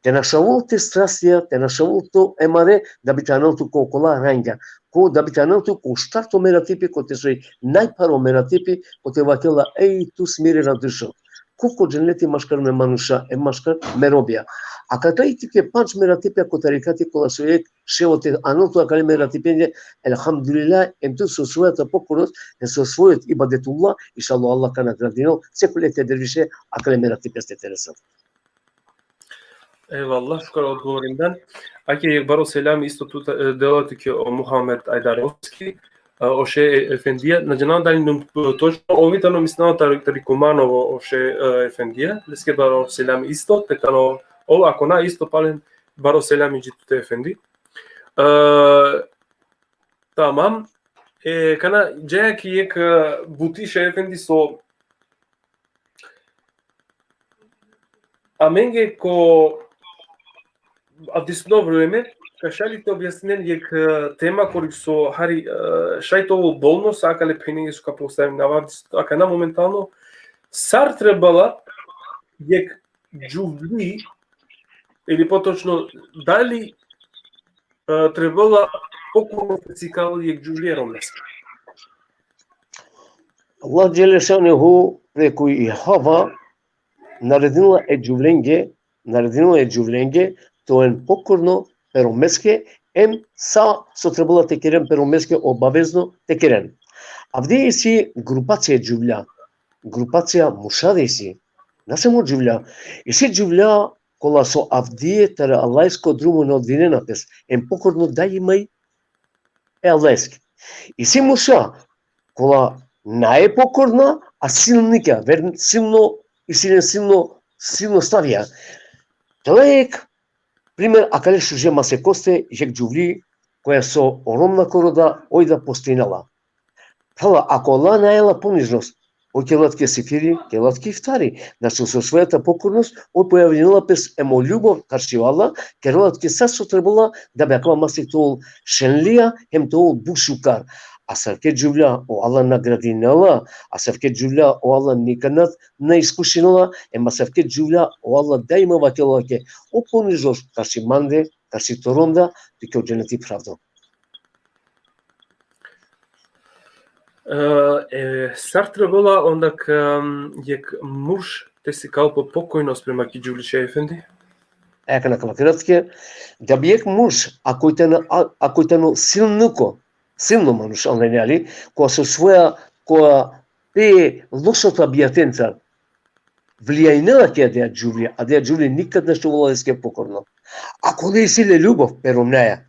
Te našavel te strastija, te našavel to emare, da bi te anel tu ko okola rangja. Ko, da bi te anel tu ko štarto meratipi, kote soj najpharo meratipi, kote vakela: ej, tu smirena dušo. Ko ko dženeti maškar me manuša, e maškar me robija. A kate i tuke pandž meratipja ko tarikati, kola so jekh ševo te anel tu akale meratipenge, elhamdulillah, em tu so svojata pokornost, em so svojot ibadetullah, inšallah Allah ka nagradinel sekole te derviše akale meratipeste te resel. Ejvallah, šukar odgovorinden. Ake jekh baro selam isto tu, e, dela tuke o Muhamed Ajdarovski, e, o šeh, e, efendija, na džanav dali num, e, točno, ov i tano, mislinava, tari, tari Kumanovo, o šeh, e, efendija, leske baro selam isto, te tano, ov, ako na isto, palem baro selam i dži tute, efendi. E, tamam. E, kana džaja ki jekh, e, buti, šeh efendi, so amenge ko avdisutno vreme, ka šaj li te objasninen jekh, e, tema kori so hari, e, šaj te ovel bolno, sa akale phenenge so ka postavinava, akana momentalno, sar trebela jekh džuvli, ili potočno, dali, e, trebela pokorno te sikal jekh džuvli e romneske? Allah dželle šanuhu preku i Hava naredinela e džuvlenge, naredinela e džuvlenge te oven pokorno e romneske, em sa so trebela te keren e romneske obavezno te keren. Avdive isi grupacija džuvlja, grupacija murša da isi, na samo džuvlja, isi džuvlja kola so avdive taro Allahesko drumo na odvinena pes, em pokorno daima i e Allaheske. Isi murša kola nae pokorna, a silnika, ver-, silno, isi len silno, silno stavija. Te la jekh primer akale šuže masekoste, jekh džuvli, koja so o romnjakoro da, oj da postinela. Phrala, ako ola nae la ponižnost, oj kerela tuke sifiri, kerela tuke iftari. Znači, so svoja ta pokornost, oj pojavninela pes em o ljubov karši o Allah, kerela tuke sa so trebela da bi akava masek te ol šenlija, hem te ol but šukar. Asavke džuvlja o Allah nagradinela, asavke džuvlja o Allah nikad na, na iskušinela, em asavke džuvlja o Allah daima vakerela tuke, o ponižnost karši mande, karši toronda, tuke o dženeti phravdo. E, e, sar trebela onda k-, em, jekh murš te sikal po pokojnost prema ki džuvli, šej efendi? E, akana ka vakerav tuke, da bi jekh murš, ako i tano, a-, ako i tano silniko, silno manuš, angleni ali, kola so svoja, kola pe lošo tabijatenca vlijajnela ki adaja džuvli, adaja džuvli nikad našti ovela leske pokorno. Ako le isi le ljubov pe romnjaja,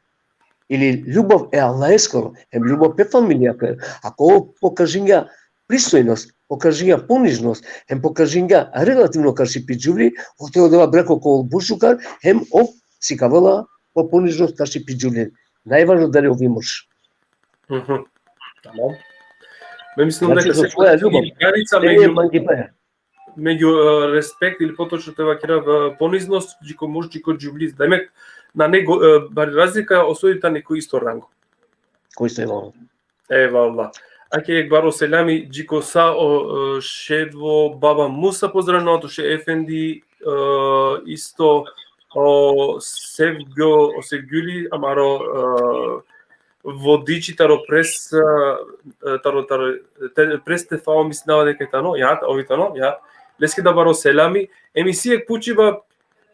ili ljubov e Allaheskoro, hem ljubov pe familijakoro, ako pokažingja pristojnost, pokažingja ponižnost, hem pokažingja relativno karši pi džuvli, ote odova brako ka ol but šukar, hem ov sikavela po ponižnost karši pi džuvli. Najvažno dali ov i murš. Mhm. Tamam. Me mislim, znači, deka so se svoja ljubav, granica e, među mangipaja. Među, e, respekt ili potočno te vakerav, e, poniznost, dži ko murš, dži ko džuvli. Demek, nane go-, e, bari razlika, o soj tani ko isto rango. Ko isto rango. Evallah. Ake jekh baro selami, dži ko sa o, e, šedvo baba Musa pozdravnava tut, šej efendi, e, isto o Sevgjo, o Sevgjuli, amaro, e, vodiči taro pres, e, taro, taro, te, pres te fao mislinava deka tano, ja, ov i tano, ja. Leske da baro selami. Em isi jekh pučiba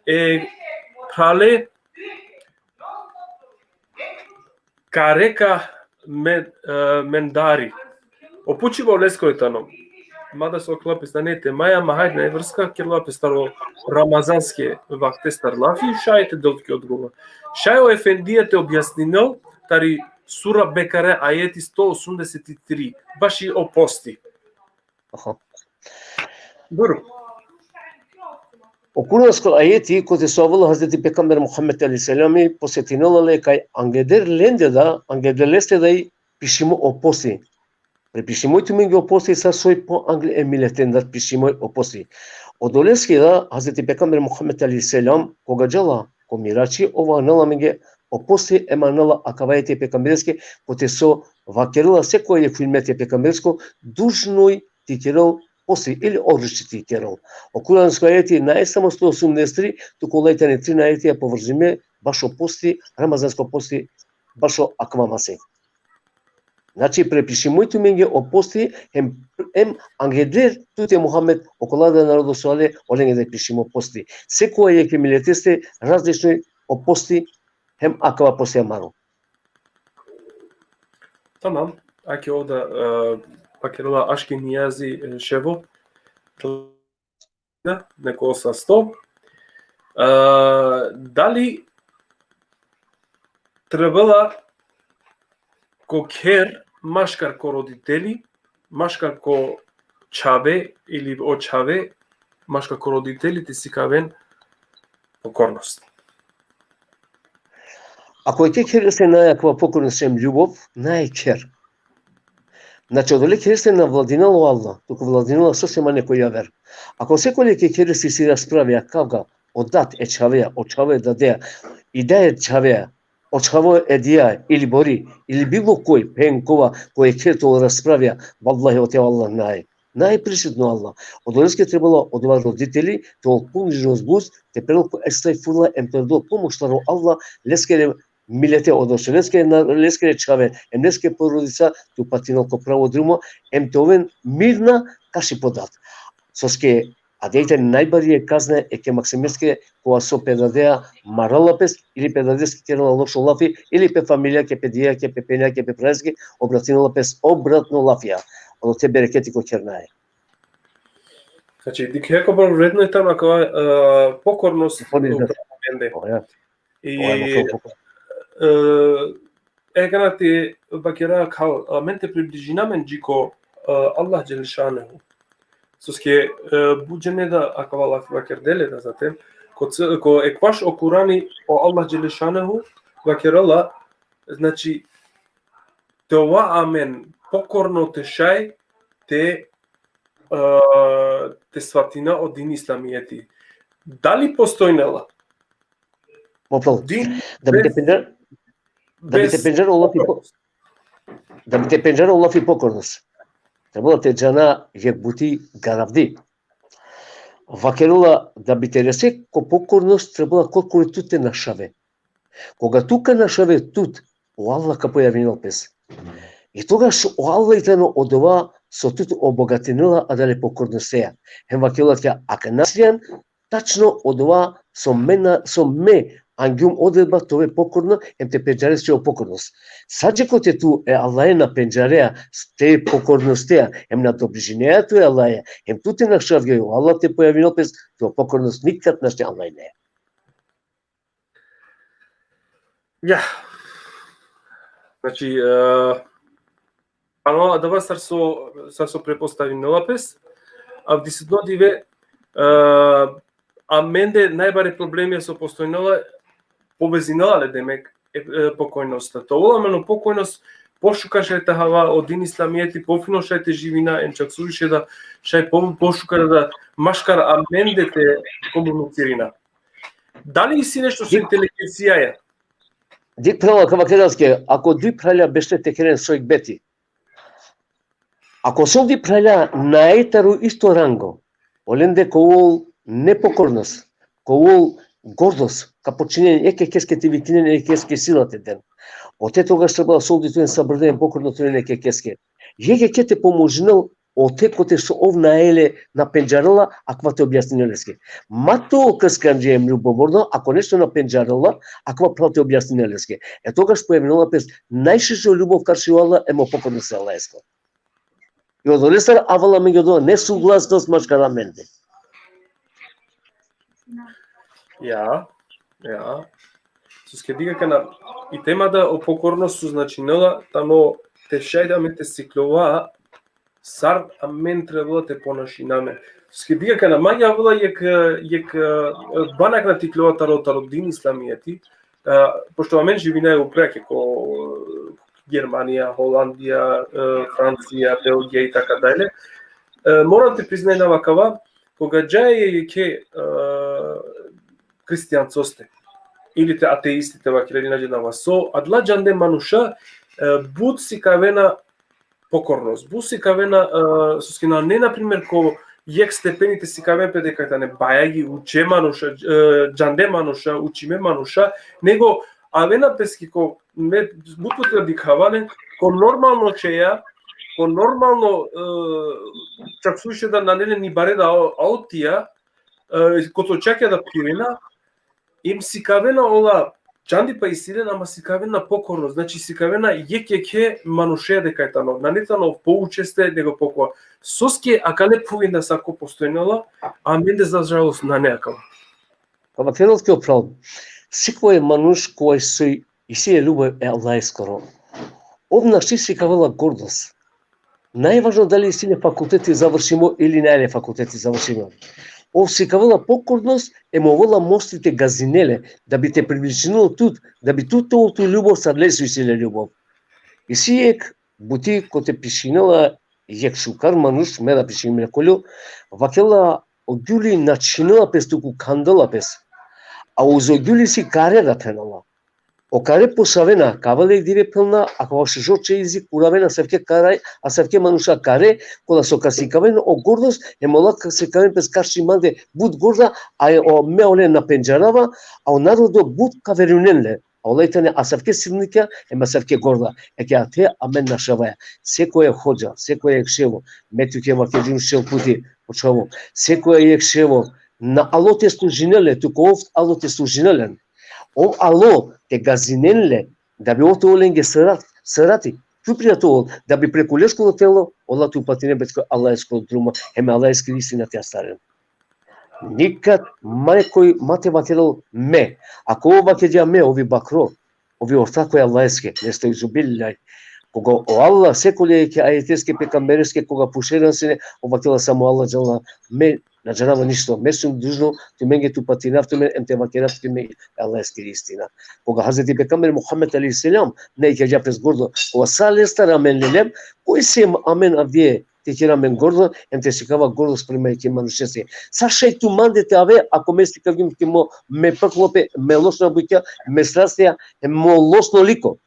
e phrale Kareka Men-, e, Mendari. O pučiba oleskoro tano. Mada so kerela pes nane temaja, ama hajde, nane vrska, kerela pes taro ramazanske vakte sar lafi, šaj te del tuke odgovor. Šaj o efendija te objasninel tari sura Bekare, ajeti sto osamdeset i tri, baši o posti. Aha. Dobro. O kuransko ajeti, kote so avela Hazreti Pejgamber Muhammed alejhi selami, posetinela le kaj angleder lende da, angleder leste da i pišimo o posti. Prepišimo i tumenge o posti, sar soj po angle e miletenda pišimo o posti. Odoleske da Hazreti Pejgamber Muhammed alejhi selam, koga džala ko Mirači, ov anela amenge o posti, em anela akava ajeti e Pejgambereske, kote so vakerela sekoja jekh ummeti e Pejgamberesko, dužno i te kerel posti ili oruči te kerel. O kuransko ajeti nane samo sto osamdeset tri, tuku ola tane trin ajetija povrzime bašo posti, ramazansko posti, bašo akava masek. Znači, prepišimo i tumenge o posti, hem, em angleder tute Muhammed, okola da narodo so ale, olenge da pišimo posti. Sekoja jekhe mileteste različno o posti, hem akava posti amaro. Tamam. Ake ov da, e, vakerela Aški Nijazi, e, Ševo. Da, neko osasto. E, dali trebela ko kher maškar ko roditeli, maškar ko čhave ili o čhave, maškar ko roditeli te sikaven pokornost? Ako e khereste nane akava pokornost hem ljubov, nane kher. Znači, odole khereste na vladinela o Allah, tuku vladinela sose ma neko javer. Ako sekole e khereste isi raspravija kavga, o dat e čhaveja, o čhavo e dadeja, i daj e čhaveja, o čhavo e dija, ili bori, ili bilo koj, phen, kova, koj e kher te ol raspravija, vallahi, ote o Allah nane. Najprisutno Allah. Odoleske trebalo odova roditeli te ol pun žozbuz, te perel ko estagfirullah, em te rodel pomoć taro Allah, leskere milete, odnosno leskere na-, leskere čhave, em leske porodica, te upatinel ko pravo drumo, em te oven mirna kaši podat. Soske adava tani najbari kazna e ke maksimeske, kova so pe dadea marela pes, ili pe dadeske kerela lošo lafi, ili pe familijake, pe dajake, pe penjake, pe phraveske, obratinela pes obratno lafija. Odote bereketi ko kernaja. Znači, dikhe kobor vredno i tano akava, e, pokornost. Pokornost. Upral amende. O, ja. I, o, ja, mo phrala, pokornost. E, e, kana te vakera kaj amen te približina amen dži ko, e, Allah dželle šanuhu. Soske, e, but džene da akava lafi vakerdele da zaten, ko c-, ko ekvaš o Kurani o Allah dželle šanuhu vakerela, znači, te ova amen pokorno te šaj te, e, te svatina o din islamijeti. Dali postojnela? Mo phrala, din da bi te bez, pendžar-, da bi te bez pendžar o lafi po-, pokornost. Da bi te pendžar o lafi pokornost, trebela te džana jekh buti garavdi. Vakerela, da bi te rese ko pokornost, trebela korkori tut te našave. Koga tu ka našave tut, o Allah ka pojavinel pes. I togaš o Allah i tano odova so tut obogatinela adale pokornosteja. Hem vakerela te akana sian, tačno odova so me na-, so me angjum odredba te ove pokorno, em te pendžares će o pokornost. Sa džikote tu e Allahe na pendžarea te pokornosteja, em na dobližinea tu e Allahe, em tu te našavgje, o Allah te pojavinel pes, to pokornost nikad našti Allahine. Ja. Znači, e, ano, adava sar so, sar so pretpostavinela pes, avdisutno dive, e, amende najbare problemija so postojnela, povezinela le demek, e, e, pokojnosta. To ola ameno pokojnost, pošukar šaj te hava o din islamijeti, pofino šaj te živina, em čak suviše da šaj po-, pošukar da maškar amende te komunicirina. Dali isi nešto so inteligencija ja? Dik phrala, ka vakerav tuke, ako duj phralja bešle te keren sohbeti. Ako so duj phralja nae taro isto rango, olende ka ol nepokornost, ka ol gordost, ka počinen jekh jekheske te vikinen, jekh jekheske sila te den. Ote togaš trebela so duj te oven sabrno, pokorno te oven jekh jekheske. Jekh jekhe te pomožinel, ote kote so ov nae le na pendžarela, akava te objasninel leske. Ma te ol krskanđi em ljubovorno, ako nešto na pendžarela, akava phral te objasninel leske. E togaš pojavinela pes najšužo ljubov karši o Allah em o pokornost e Allaheskoro. I odolestar avela amenge odova nesuglasnost maškar amende. Ja, ja. Soske dikh akana, i tema da o pokornost so značinela, tano te šaj da amen te sikljova sar amen trebela te ponašina amen. Soske dikh akana, mange avela jekh, jekh, e, bana akana te ikljova taro, taro din islamijeti, e, pošto amen živinaja upre ake ko Germanija, Holandija, e, Francija, Belgija i tako dalje. E, moram te priznajnav akava, koga džaja jekhe, e, hristijancoste, ili te ateisti te vakera, ili na džanav so, adala džande manuša, e, but sikavena pokornost. But sikavena, e, soske nane, na primer, ko jekh stepeni te sikaven pe deka tane bajagi uče manuša, e, džande manuša, učime manuša, nego avena peske ko, me but puta dikhava len, ko normalno čeja, ko normalno, e, čak suviše da nane len ni bare da au-, autija, e, kote čakija da phirena, em sikavena ola, džandipa isi len, ama sikavena pokorno, znači sikavena jekh jekhe manušeja deka tano, nane tano poučeste, nego pokova. Soske akale phuvenda sar ko postojnela, amende za žalost nane akava. Pa vakerel tuke, o phral, sikoj manuš kova soj isi e ljubov e Allaheskoro, ov našti sikavela gordost. Nane važno dali isi le fakulteti završimo ili nane le fakulteti završimo. Ov sikavela pokornost, em ovela mosti te gazinel le, da bi te približinel tut, da bi tut te ol tu ljubov sar le so isi le ljubov. Isi jekh buti kote pišinela jekh šukar manuš, me da pišinel le koljo, vakerela, o gjuli na čhinela pes tuku khandela pes, a uzo gjuli si kare da phenela. Okare posavena, ka avel jekh dive phenela, akava šužo čehizi ka uravena asavke kare, asavke manuša kare, kola so ka sikaven o gordost, hem ola ka sikaven pes karši mande but gorda, a o me olen na pendžarava, a o narodo but ka verujnen le. A ola i tane asavke silnikja, hem asavke gorda. Eke ate amen našavaja. Sekoja hodža, sekoja jekh ševo, me tuke vakergjum šel puti, o čhavo. Sekoja jekh ševo, na alo te služinel le, tu ka ov alo te služinel len. Ov alo te gazinen le, da bi ov te ol lenge srat-, srati, tu prijatelj, da bi preku leskoro telo, ola te upatinen pe ko Allahesko drumo, hem Allaheskiri istina te astaren. Nikad ma nekoj ma te vakerel me. Ako ov vakergja me, ov i bakro, ov i ortak e Allaheske, nestaizu billahi. Koga o Allah, sekole jekhe ajeteske, pejgambereske, koga pučena sine, ov vakerela samo Allah dželle, me na džanava ništo, me sum dužno tumenge te upatinav tumen, em te vakerav tumen e Allaheskiri istina. Koga Hazreti Pejgamber Muhammed alejhi selam na ikergja pes gordo, koga sa lestar amen lelem, koj sem amen avdive te kera amen gordo, em te sikava gordo sprema jekhe manušese. Sa šaj tu mande te ave, ako me sikavgjum ki mo, me prklope, me lošna bukja, me strastija, hem mo lošno liko.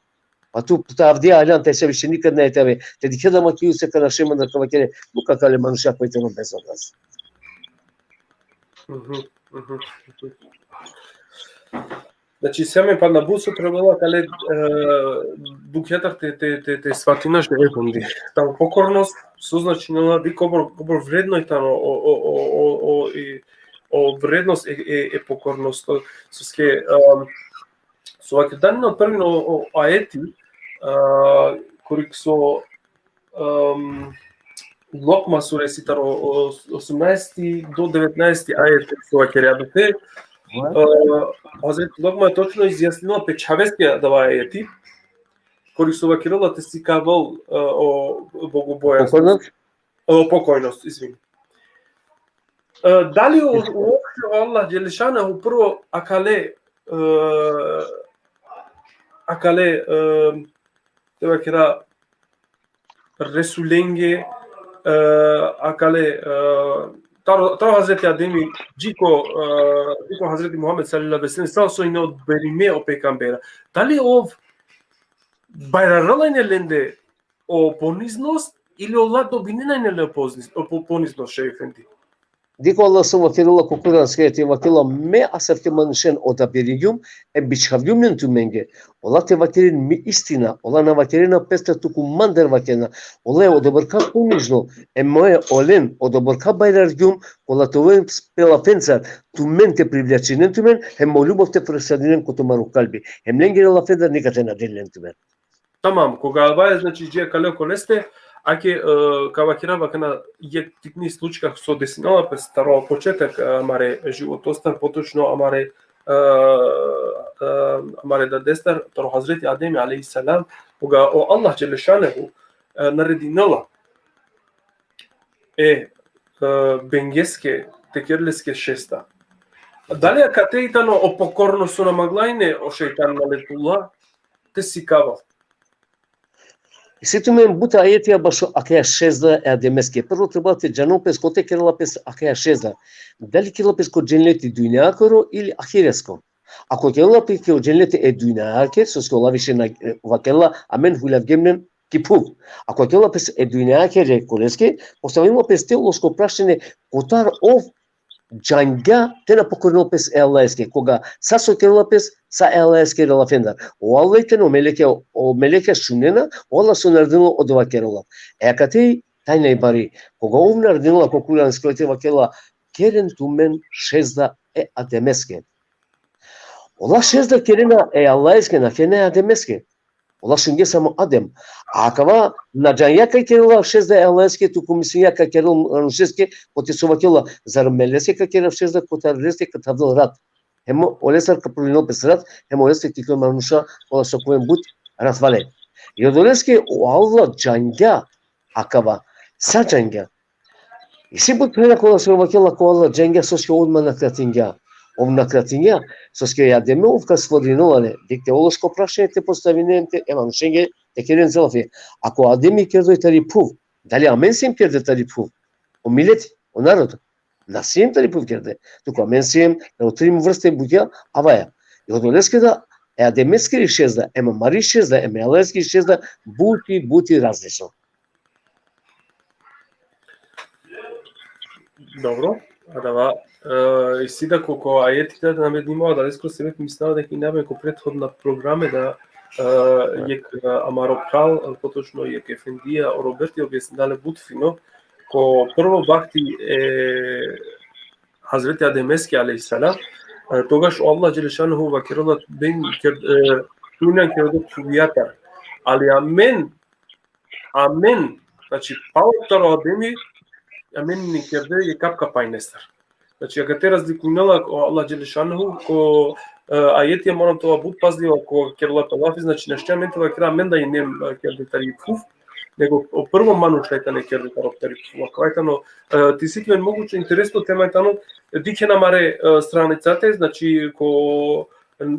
Pa tu te avdive aljan, te sa više nikad na te ave. Te dikhe da ma ki use ka našem da ka vakere, buka kale manuša koj te no bezobraz. Mhm, mhm, mhm. Znači, seme pa na buso trebela kale, e, bukjatar te, te, te, te svatinaš da, efendi. Tano pokornost, so značinela, di kobor, kobor vredno i tano o, o, o, o, o, i, o vrednost e, e, e pokornost, soske, um, so vakergjum tano prvo o, o ajeti, a, kori so, um, Lokma suresi taro o, o, osumnaesti do devetnaesti ajet so vakergja te, e, Hazreti Lokma točno izjasninela pe čhaveske adava ajeti, kori so vakerela te sikavel, e, o bogobojaznost. Pokornost? O, pokornost, izvini. E, dali o, uopšte o Allah dželle šanuhu prvo akale, e, akale, e, te vakera, resulenge, e, akale, e, taro, taro Hazreti Ademi, dži ko, e, dži ko Hazreti Muhammed sallallahu alejhi ve sellem, sa so ine odoberime o pejgambera. Dali ov bajrarela ine lende o poniznost, ili ola dobinena ine le o pozniz-, o po-, poniznost, šejh efendi? Dikh o Allah so vakerela ko Kur'anski ajeti, vakerela: me asavke manušen odaberigjum, em bičhavgjum len tumenge. Ola te vakeren mi istina, ola na vakerena peste tuku mandar vakerena. Ola e odoborka ponižno, em me olen odoborka bajrargjum, kola te oven pe lafencar, tumen te privlačinen tumen, hem mo ljubov te presadinen ko tumaro kalbi. Hem lengere lafendar nikad te na del len tumen. Tamam, koga avaja, znači, dži akale okoleste, ake, e, ka vakerav akana jekh tikni slučka so desinela pes taro početok, e, amare životostar, potočno amare, e, e, amare dadestar, taro Hazreti Ademi alejhi selam, koga o Allah dželle šanuhu, e, naredinela e, e, bengeske te kerel leske šezda. Dali akate i tano o pokornost so na mangla ine o šejtan naletnula te sikavel? Isi tumen but ajetija bašo akaja šezda e Ademeske. Prvo treba te džanel pes kote kerela pes akaja šezda. Dali kerela pes ko dženeti dunjakoro ili ahiresko. Ako kerela pes ko dženeti e dunjake, soske ola više na, e, vakerela, amen huljavgjem len ki phuv. Ako kerela pes e dunjakere koleske, postavinela pes te uloško prašanje kotar ov džangja te na pokorinel pes e Allaheske, koga sa so kerela pes, sa e Allaheske lafendar. O Allah i tane, o meleke, o meleke šunena, o Allah so naredinela odova kerela. E akate i tajna i bari, koga ov naredinela ko Kur'ansko ajeti vakerela, keren tumen šezda e Ademeske. Ola šezda kerena e Allaheske, na kerena e Ademeske. Ola šungje samo Adem. Akava na džangja kaj kerela šezda e Allaheske, tuku mislinja kaj kerela manušeske, kote so vakerela, zar me leske ka kerav šezda, kotar leste ka tavdel rat. Hem olestar ka provinel pes rat, hem oleste ka iklol manuša, kola so ka oven but ratvale. I odoleske o Allah džangja akava. Sa džangja. Isi but phenja kola so vakerela kaj o Allah džangja, soske ov ma nakratingja. Ov nakratingja, soske e Ademe ov ka stvorinela le. Dikh te uloško prašanje te postavinen te, e manušenge te keren zelafi. Ako Ademi kerdoj tari phuv, dali amen siem kerde tari phuv? O mileti, o narodo. Na siem tari phuv kerde. Tuku amen siem, na o trin vrste bukja avaja. I odoleske da e Ademeskiri šezda, em amari šezda, em e Allaheskiri šezda, buti, buti različno. Dobro, adava, e, isi da ko, ko ajeti da navednimo, adalesko sebepi mislinava deka inava ko prethodna programe da, e, jek, e, amaro phral, e, potočno jek efendija, o Roberti objasnindale but fino, ko prvo vakti e Hazreti Ademeske alejhi selam, e, togaš o Allah dželle šanuhu vakerela ben ker-, e, tu ine kerdo phuvijatar. Ali amen, amen, znači, palo taro Ademi, amen ine kerde jek kap ka pajnestar. Znači, akate razlikujnela o Allah dželle šanuhu, ko, e, ajetija moram te ova but pazljiva, ko kerela pe lafi, znači, našti amen te vakera amen da inem, e, kerde tari phuv, nego o prvo manuš kaj tane kerde taro tari phuv. Akava tano, e, te isi tumen moguće interesno tema tano, dikhena amare, e, stranicate, znači, ko, e,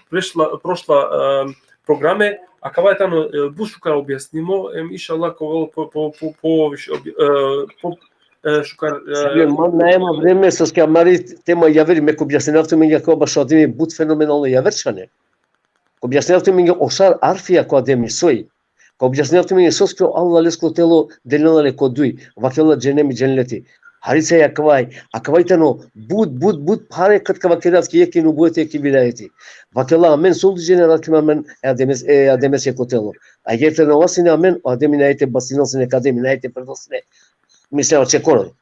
prešla, prošla, e, programe, akava tano, e, but šukar objasnimo, em, inšallah, ko, po, po, po, po, više obja-, e, po, e, šukar, e, Sabir, man nae ma vreme, soske amari tema javer, me ka objasninav tumenge akava bašo Ademi but fenomenalno javer čhane. Ka objasninav tumenge o šar arfija ko Ademi soj. Ka objasninav tumenge soske o Allah lesko telo delinela le ko duj. Vakerela dženemi dženleti. Harica i akavai, akavai tano but, but, but phare kad ka vakerav ki jekh i nubueti, jekh i vilayeti. Vakerela amen so džene rakhlime amen e Ademes, e Ademeske ko telo. Agjaar te na ova sine amen, o Ademi nae te basinel sine, ka Ademi nae te predel sine. Misle o čekoro.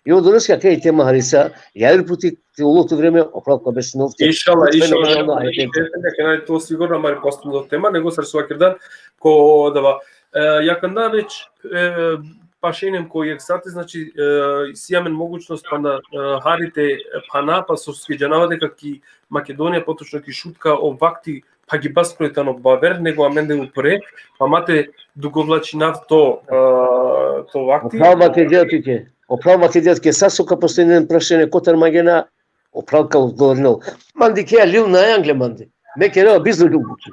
I odoleske akava i tema, harica, javer puti te ulo tu vreme, o phral ka objasninel tuke. Inšallah, inšallah, fenomenalno, ajde. Inšallah, to sigurno amari posebno tema, nego sar so vakerdan ko adava. E, jakanda već, e, pašenem ko jekh sati, znači, e, isi amen mogućnost pana, e, hari te phana, pa soske džanava deka ki Makedonija, potočno ki Šutka, o vakti phagibaskoro tano baver, nego amende upre, pa ma te dugovlačinav to, e, to vakti. O phral vakergja tuke, o phral vakergja tuke, sa so ka postavinen prašanje kotar mangena, o phral ka odgovorinel. Mande ke lil nae angle mande. Me kerava bizo lil buki.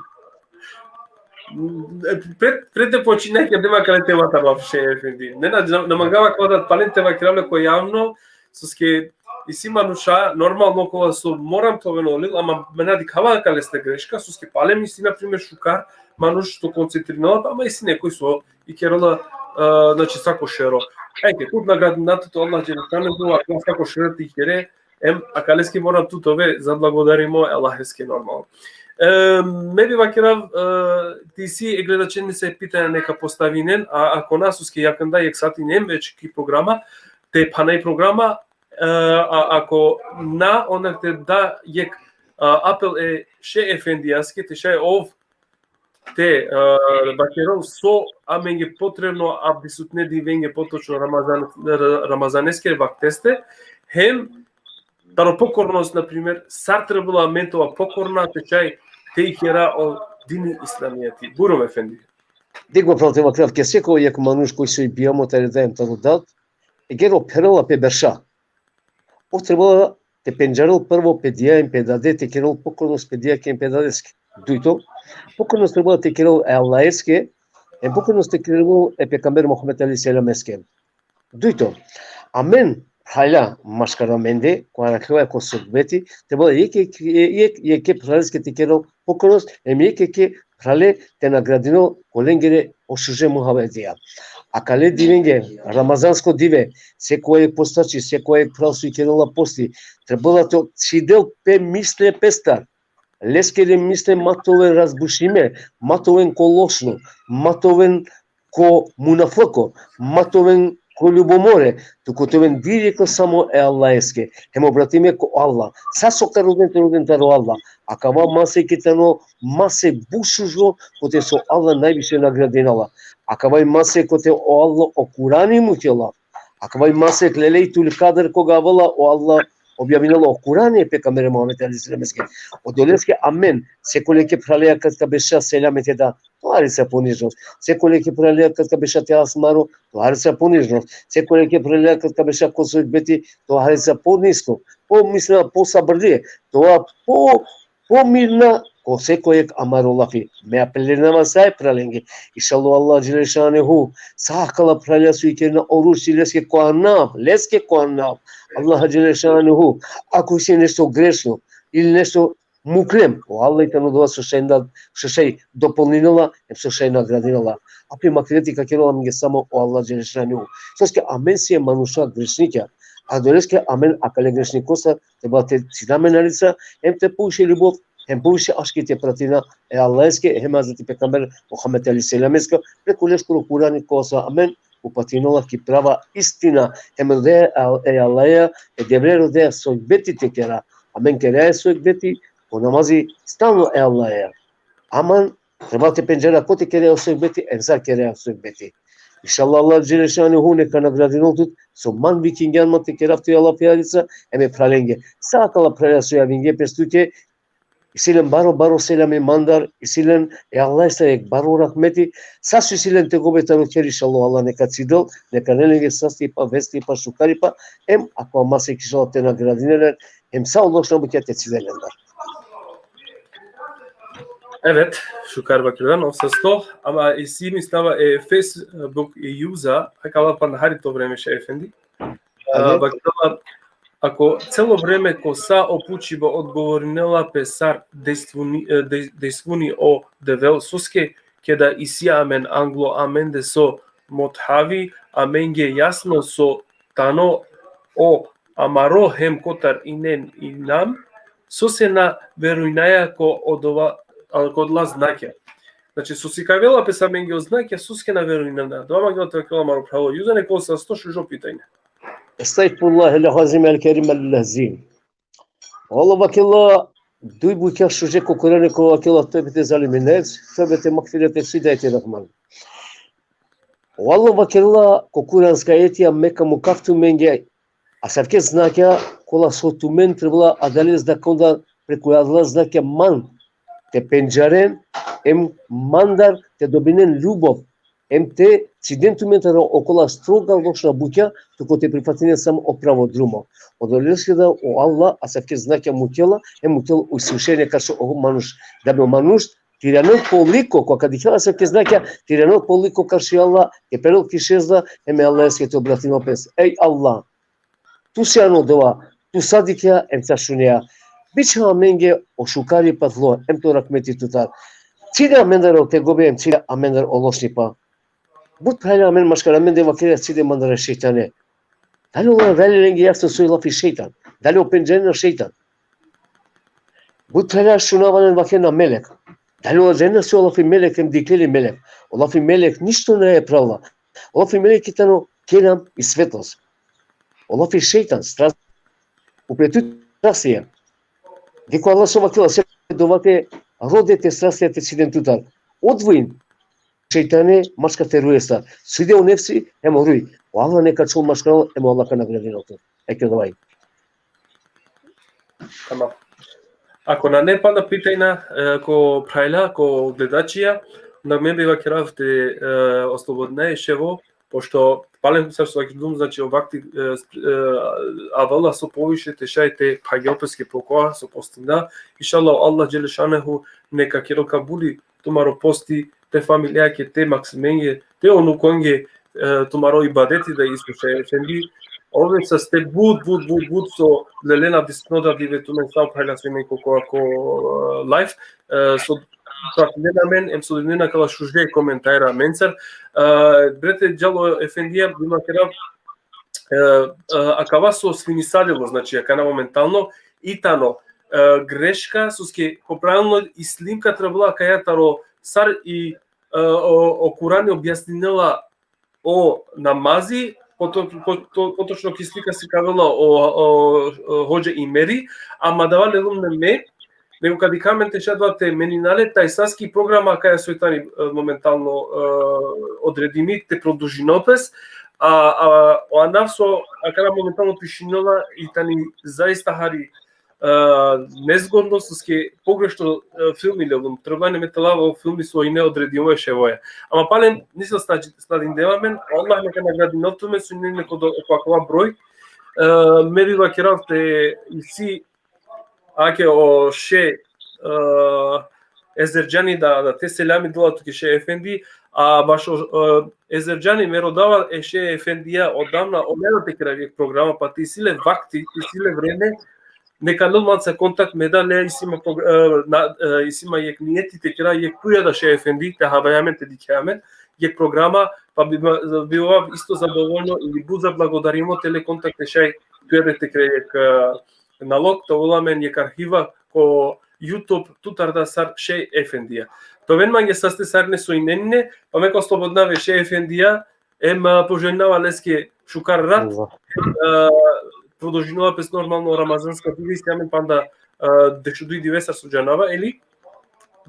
E, pred, pred te počina, kerdem akale tema taro, šejh efendi. Ne, na, na, na mangava akava da palen te vakerav le ko javno, soske isi manuša, normalno, kola so moram te oven o lil, ama me na dikhava akalesne greška, soske palem isi, na primer, šukar manuš so koncentrinela, ama isi nekoj so i kerela, e, znači, sako šero. Ajde, tut nagradinela tut o Allah dželle šanuhu, akava sako šero te ikere, em akaleske moram tut te ove zablagodarimo e Allaheske, normalno. E, me bi vakerav, e, te isi e gledačenese pitanja neka postavinen, a ako na, soske jakanda jekh sati inem već ki programa, te phana i programa, e, a ako na, onda te da jekh, a, apel e šejh efendijaske, te šaj ov te, e, vakerel so amenge potrebno avdisutne divenge, potočno Ramazan, Ra-, Ramazaneske vakteste, hem taro pokornost, na primer, sar trebela amen te ova pokorna, te šaj te ikera o dini islamijati. Bujrum, efendi. Dikh, mo phral, te vakerav, ke seko jekh manuš koj so i bijamo tari dad em taro dad, agjaar ov pherela pe berša. Ov trebela te pendžarel prvo pe dija em pe dade, te kerel pokornost pe dijake em pe dadeske. Dujto, pokornost trebela te kerel e Allaheske, em pokornost te kerel e pejgamber Muhammed alejhi selameske. Dujto, amen phralja maškar amende, kola arakhela ko sohbeti, trebela jekh, jekh, jekh, jekhe phraleske te kerel pokornost, em jekh, jekhe phrale te nagradinel ko lengere o šuže muhabetija. Akale divenge, Ramazansko dive, seko jekh postači, seko jekh phral so ikerela posti, trebela te čhidel pe misle pestar. Leskere misle ma te oven razbušime, ma te oven ko lošno, ma te oven ko munafiko, ma te oven ko ljubomore, tuku te oven direktno samo e Allaheske. Hem obratime ko Allah. Sa so ka roden, te roden taro Allah. Akava masek tano masek but šužo, kote so Allah najviše nagradinela. Akava i masek kote o Allah o Kurani mukhela. Akava i masek Lejletul Kadr koga avela, o Allah objavinela o Kurani e pejgambere Muhammed alejhi selameske. Odoleske amen, sekole jekhe phraleja kad ka beša selami te da, to harica ponižnost. Sekole jekhe phraleja kad ka beša te asmaro, to harica ponižnost. Sekole jekhe phraleja kad ka beša ko sohbeti, to harica ponisko. Po, mislim, po sabrlije, to po, pomirna ko seko jekh amaro lafi. Me apelinava sa e phralenge. Inšallah, Allah dželle šanuhu, sa akala phralja so ikerena o ruši leske ko anav, leske ko anav. Allah dželle šanuhu, ako isi nešto grešno ili nešto muklem, o Allah i tano dova so šaj na, so šaj dopolninela, em so šaj nagradinela. A pi makhleti ka kerela amenge samo o Allah dželle šanuhu. Soske amen siem manuša grešnikja, a doleske amen akale grešnikostar trebela te cida amen na lica, em te poviše ljubov, em poviše aški te pratina e Allaheske, em Hazreti Pejgamber Muhammed alejhi selameske, preku leskoro Kurani kova so amen upatinela ki prava istina, em rodeja e Allaheja, e Devle rodeja sojbeti te kera. Amen keraja sojbeti, ko namazi stalno e Allaheja. Aman, treba te pendžara kote keraja sojbeti, em sar keraja sojbeti. Inšallah, Allah dželle šanuhu neka nagradinol tut, so man vikingjan man te kerav tuja lafi na lica, em e phralenge. Sa akala phralja so javinge pes tuke, isi len baro, baro selami mandar, isi len e Allahestar jekh baro rahmeti, sa so isi len tegobe taro kher, inšallah, Allah neka cidel, neka len lenge sastipa, vestipa, šukaripa, em akava masek inšallah te nagradinel len, em sa o lošna bukja te cidel lendar. Evet, šukar vakerdan, ov sasto, ama isi mi stava e Facebook i uza, akala pana hari to vreme šaj efendi. A, vakerela, ako celo vreme ko sa o pučiba odgovorinela pe sar dejstvuni, e, dej-, dejstvuni o Devel, soske keda isi amen anglo amende so mothavi, amenge jasno so tano o amaro hem kotar inen inam, sose na verujnaja ko odova, a, ko odola znakja. Znači, so sikavela pes amenge o znakja, soske na verujnaja. Dova mangela te vakerel amaro phralo. Juzane, ko sasto šužo pitanje. Estagfirullah el azim el kerim el azim. Allah vakerela duj bukja šuže ko Kurani, ko vakerela: tevbe te zalimin nefs, tevbe te magfiret, te sidajte Rahman. O Allah vakerela ko kuranska ajetija: me ka mukav tumenge asavke znakja kola so tumen trebela adale znakonda, preku adala znakja man te pendžaren, em mandar te dobinen ljubov, em te ciden tumen taro okola stroga lošna bukja, tuko te prifatinen samo o pravo drumo. Odoleske da o Allah asavke znakja mukela, em mukela iskušenje karši o manuš. Da bi o manuš tirano poliko, koga dikhela asavke znakja, tirano poliko karši Allah, te perel ki sezda, em e Allaheske te obratinel pes: ej Allah, tu sian odova, tu sa dikhea, em sa šunea. Bičha amenge o šukaripa tlo, em to rahmeti tutar. Cide amendar o tegobe, em cide amendar o lošnipa. But phralja amen maškar amende vakerea: cide mandar e šejtane. Dali ola, dali lenge jasno so i lafi šejtan? Dali o pendžarena šejtan? But phralja šunava len vakerena melek. Dali ola džanena so i lafi melek, em dikhle li melek? O lafi melek ništo nae pravla. O lafi melek i tano kelam i svetlost. O lafi šejtan, strast. Upre tut strastija. Dikh o Allah so vakerela: se dova te rode te strastija te ciden tutar. Odvojin šejtane maškar te ruestar. Cide o nefsi em o ruj. O Allah neka čhol maškar, em o Allah ka nagradinol tut. Eke dova i. Tamam. Ako nane pana pitajna, e, ko phralja, ko gledačija, onda me bi vakerav te, e, oslobodina e ševo, pošto palem sar so vakergjum, znači, o vakti, e, e, avela so poviše te šaj te phagel peske po kova so postinda. Inšallah, Allah dželle šanuhu neka kerel kabuli tumaro posti, te familijake, te maksimenge, te unukonge, e, tumaro ibadeti da iskušaj efendi. Ove saste but, but, but, but so lelena diskno da dive tumen sa o phralja so inen ko, ko, ko, e, live, e, so pratinena amen, em so dinena akala šuže komentara amencar. E, brete, džal o efendija, bi vakerav, e, e, akava so snimisalilo, znači, akana momentalno, i tano, e, greška, soske popravilo i snimka trebela kaja taro sar i, e, o, o Kurani objasninela o namazi, poto-, poto-, potočno ki slika sikavela o, o, o hodža Imeri, ama dava lelum ne me, nego ka dikha amen te šaj dava te menina le, taj saski programa kaja so i tani, e, momentalno, e, odredimi te produžinol pes, a, a, o anav so akana momentalno pišinela i tani zaista hari, e, nezgodno, soske pogrešno, e, filmi lelum, trebela ne me te lav o filmi so ine odredimo e ševoja. Ama palem, nisam sna-, snadindela amen, Allah neka nagradinel tumen so inen ko do-, ko akava broj, e, me bi vakerav te isi ake o še, e, Ezerdžani da, da te selami dela tuke še efendi, a bašo, e, Ezerdžani me rodava e še efendija odamna, o mera te kerav jekh programa, pa te isi le vakti, te isi le vreme, neka lel manca kontakt, me da le isi ma pro-, e, na, e, isi ma jekh nijeti te kera jekh tuja da šeh efendi, te havaja amen, te dikhe amen jekh programa, pa bi, bi ovav isto zadovoljno ili but zablagodarimo te le kontakt te šaj tuja da te kere jekh, e, nalog, te ovel amen jekh arhiva ko YouTube tutar da sar šeh efendija. Te oven mange saste sarine so inenine, pa me ka oslobodinav e šeh efendija, em, e, poželinava leske šukar rat, em, e, prodolžinava pes normalno ramazanska dive, isi amen panda, e, dešuduj dive sar so džanava, ili?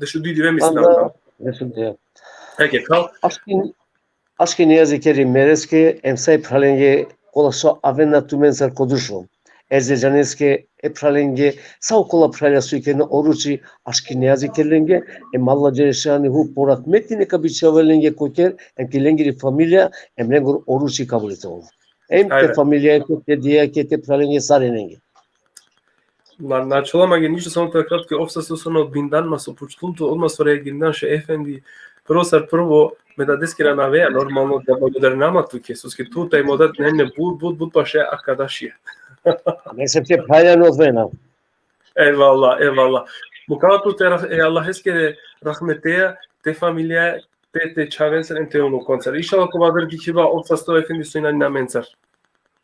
Dešuduj dive, mislim. Panda, da. Dešuduj dive. Eke, kal. Aški, aški nijazi keri mereske, em sa e phralenge kola so avena tumencar ko društvo. E zerdžaneske, e phralenge, sa okola phralja so ikerena oruči, aški nijazi keri lenge, em Allah dželešanuhu porahmeti neka bičhavel lenge ko kher, em ki lengiri familija, em lengoro oruči kabuli te ovel. Em te familijake, te dajake, te phralenđe, sarinenge. Na, na ačhola mange ništo, samo te kratko, ov sasto so na odbindan ma so pučlum tu, odma so reagirindan šeh efendi. Prvo sar prvo, me dadeskiri anavea, normalno, da blagodarinama tuke, soske tu taj mo dad nane but, but, but paše arkadašija. Neseb te phralja na odvojena. Evallah, evallah. Mukava tut e rah-, e Allaheskere rahmeteja, te familija, te, te čhavencar em te unukoncar. Inšallah, ka ovel dikhiba, ov sasto efendi so injan amencar.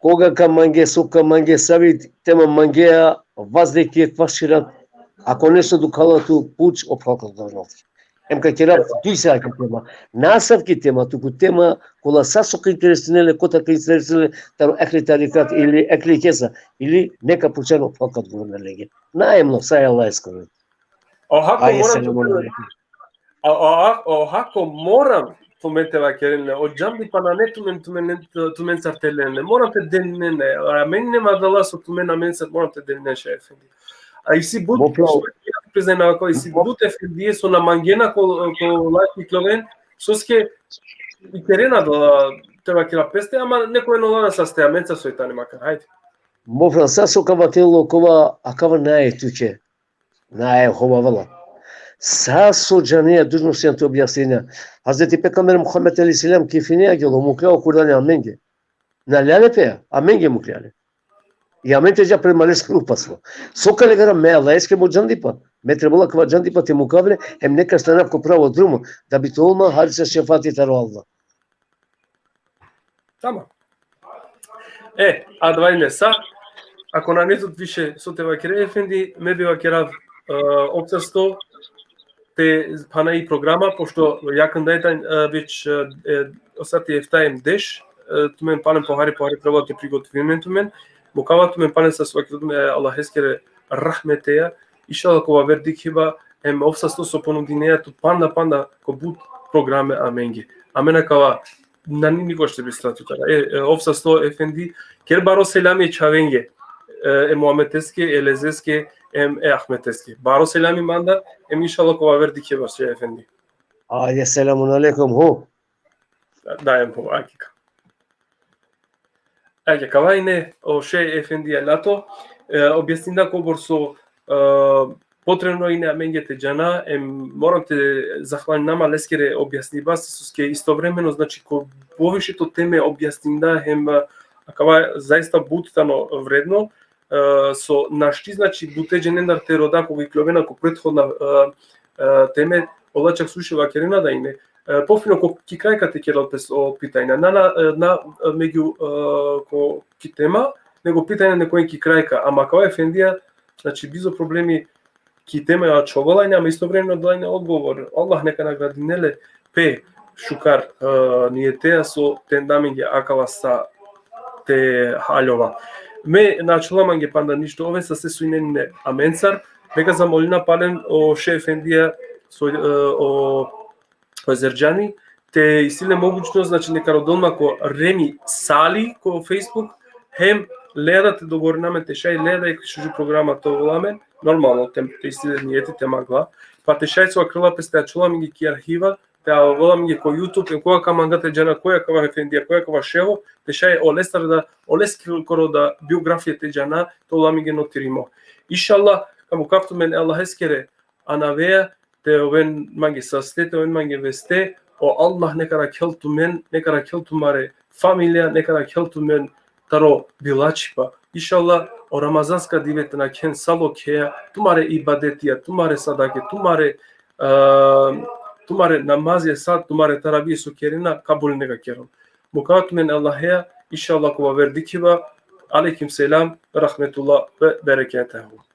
Koga ka mange, so ka mange, savi tema mangea, vazdeki, vaširat, ako nešto dukhala tu, puč, o phral ka odgovorinel. Em ka kerav duj sati tema. Na asavki tema, tuku tema kola sa so ka interesinel le, kotar ka interesinel le, taro ehli tarikat ili ehli kesa, ili neka pučen, o phral ka odgovorinel lenge. Na emno, sa e Allaheskoro. O hako, moram te, a, a, a, o hako, moram tumen te vakeren le, o džandipa nane tumen, tumen, tumencar te len le, moram te den len le, amen nema adala so tumen amencar, moram te den len, šeh efendi. A isi but, priznajna, ako isi but efendije so na mangena ko, ko live te ikljoven, soske ikerena adala, te vakera peste, ama nekoj na ola saste, amencar soj tani makar, hajde. Mo phral, sa so ka vakerel okova, akava nae tuke. Nae, hovavela. Sa so džanea, dužno sian te objasnina. Hazreti Pejgamber Muhammed alejhi selam kefinea gelo, muklja o Kur'ani amenge. Na lja le pe, amenge muklja le. I amen te dža prema leskoro upatstvo. So ka legara me Allaheske mo džandipa. Me trebela kava džandipa te mukav le, em neka stanav ko pravo drumo, da bi te ovel ma hari sa šefati taro Allah. Tamam. E, adava ine sa, ako nane tut više so te vakere, efendi, me bi vakerav, e, ov sasto te pana i programa, pošto jakindaj tani, e, već, e, e, o sati efta em deš, e, tumen palen pohari, pohari trebela te prigotovinen tumen, mukava tumen palen sa so vakera tumen, e, Allaheskere rahmeteja, inšallah ka ovel dikhiba, em ov sasto so ponudinea tu panda, panda ko but programe amenge. Amen akava nani nikoš te bistra tutar. E, e, ov sasto efendi, ker baro selami e čhavenge, e, e Muhammedeske, e Lezeske, em e Ahmeteske. Baro selami mandar, em inšallah ka ovel dikhiba, šeh efendi. Ajde, selamun alejkum, ho. Da, em ho, akika. Ake, kava ine o šeh efendija Lato, e, objasninda kobor so, e, potrebno ine amenge te džana, em moram te zahvalinav ma leskere objasniba, soske istovremeno, znači, ko poviše to teme objasninda, em, e, akava zaista but tano vredno, e, so našti, znači, bute dženendar te roda koga ikljovena ko prethodna, e, e, teme, ola čak suše vakerena da ine, e, pofino ko ki krajka te kerel pes o pitanja. Na, na, e, na, e, megju, e, ko ki tema, nego pitanja nekoj ki krajka. Ama kava efendija, znači, bizo problemi ki tema ačhovela ine, ama istovremeno dela ine odgovor. Allah neka nagradinel le pe šukar, e, nijeteja so tenda amenge akala sa te haljova. Me na ačhola mange panda ništo, oven saste so ine amencar, me ka zamolina palen o šeh efendija, so, e, o, o Zerdžani, te isi le mogućnost, znači, neka rodel ma ko Remi Sali ko Facebook, hem leda te dogovorina amen te šaj leda jekh šuži programa te ovel amen, normalno, te, te isi le nijeti te mangla, pa te šaj so akrela pes te ačhola amenge ki arhiva, te ovel amenge ko YouTube, em koga ka manga te džana koj akava efendija, koj akava šeho, te šaj olestar da, oleskoro da biografija te džana, te ovel amenge notirimo. Inšallah, ka mukav tumen e Allaheskere anavea, te oven mange saste, te oven mange veste, o Allah neka rakhel tumen, neka rakhel tumare familija, neka rakhel tumen taro bilačhipa. Inšallah, o ramazanska dive te nakhen sa lokheja, tumare ibadetija, tumare sadake, tumare, e, tumare namazija, sa tumare taravije so kerena, kabul neka keron. Mukava tumen e Allaheja, inšallah, kova aver dikhiba. Alejkum selam, rahmetullah ve berekatuhu.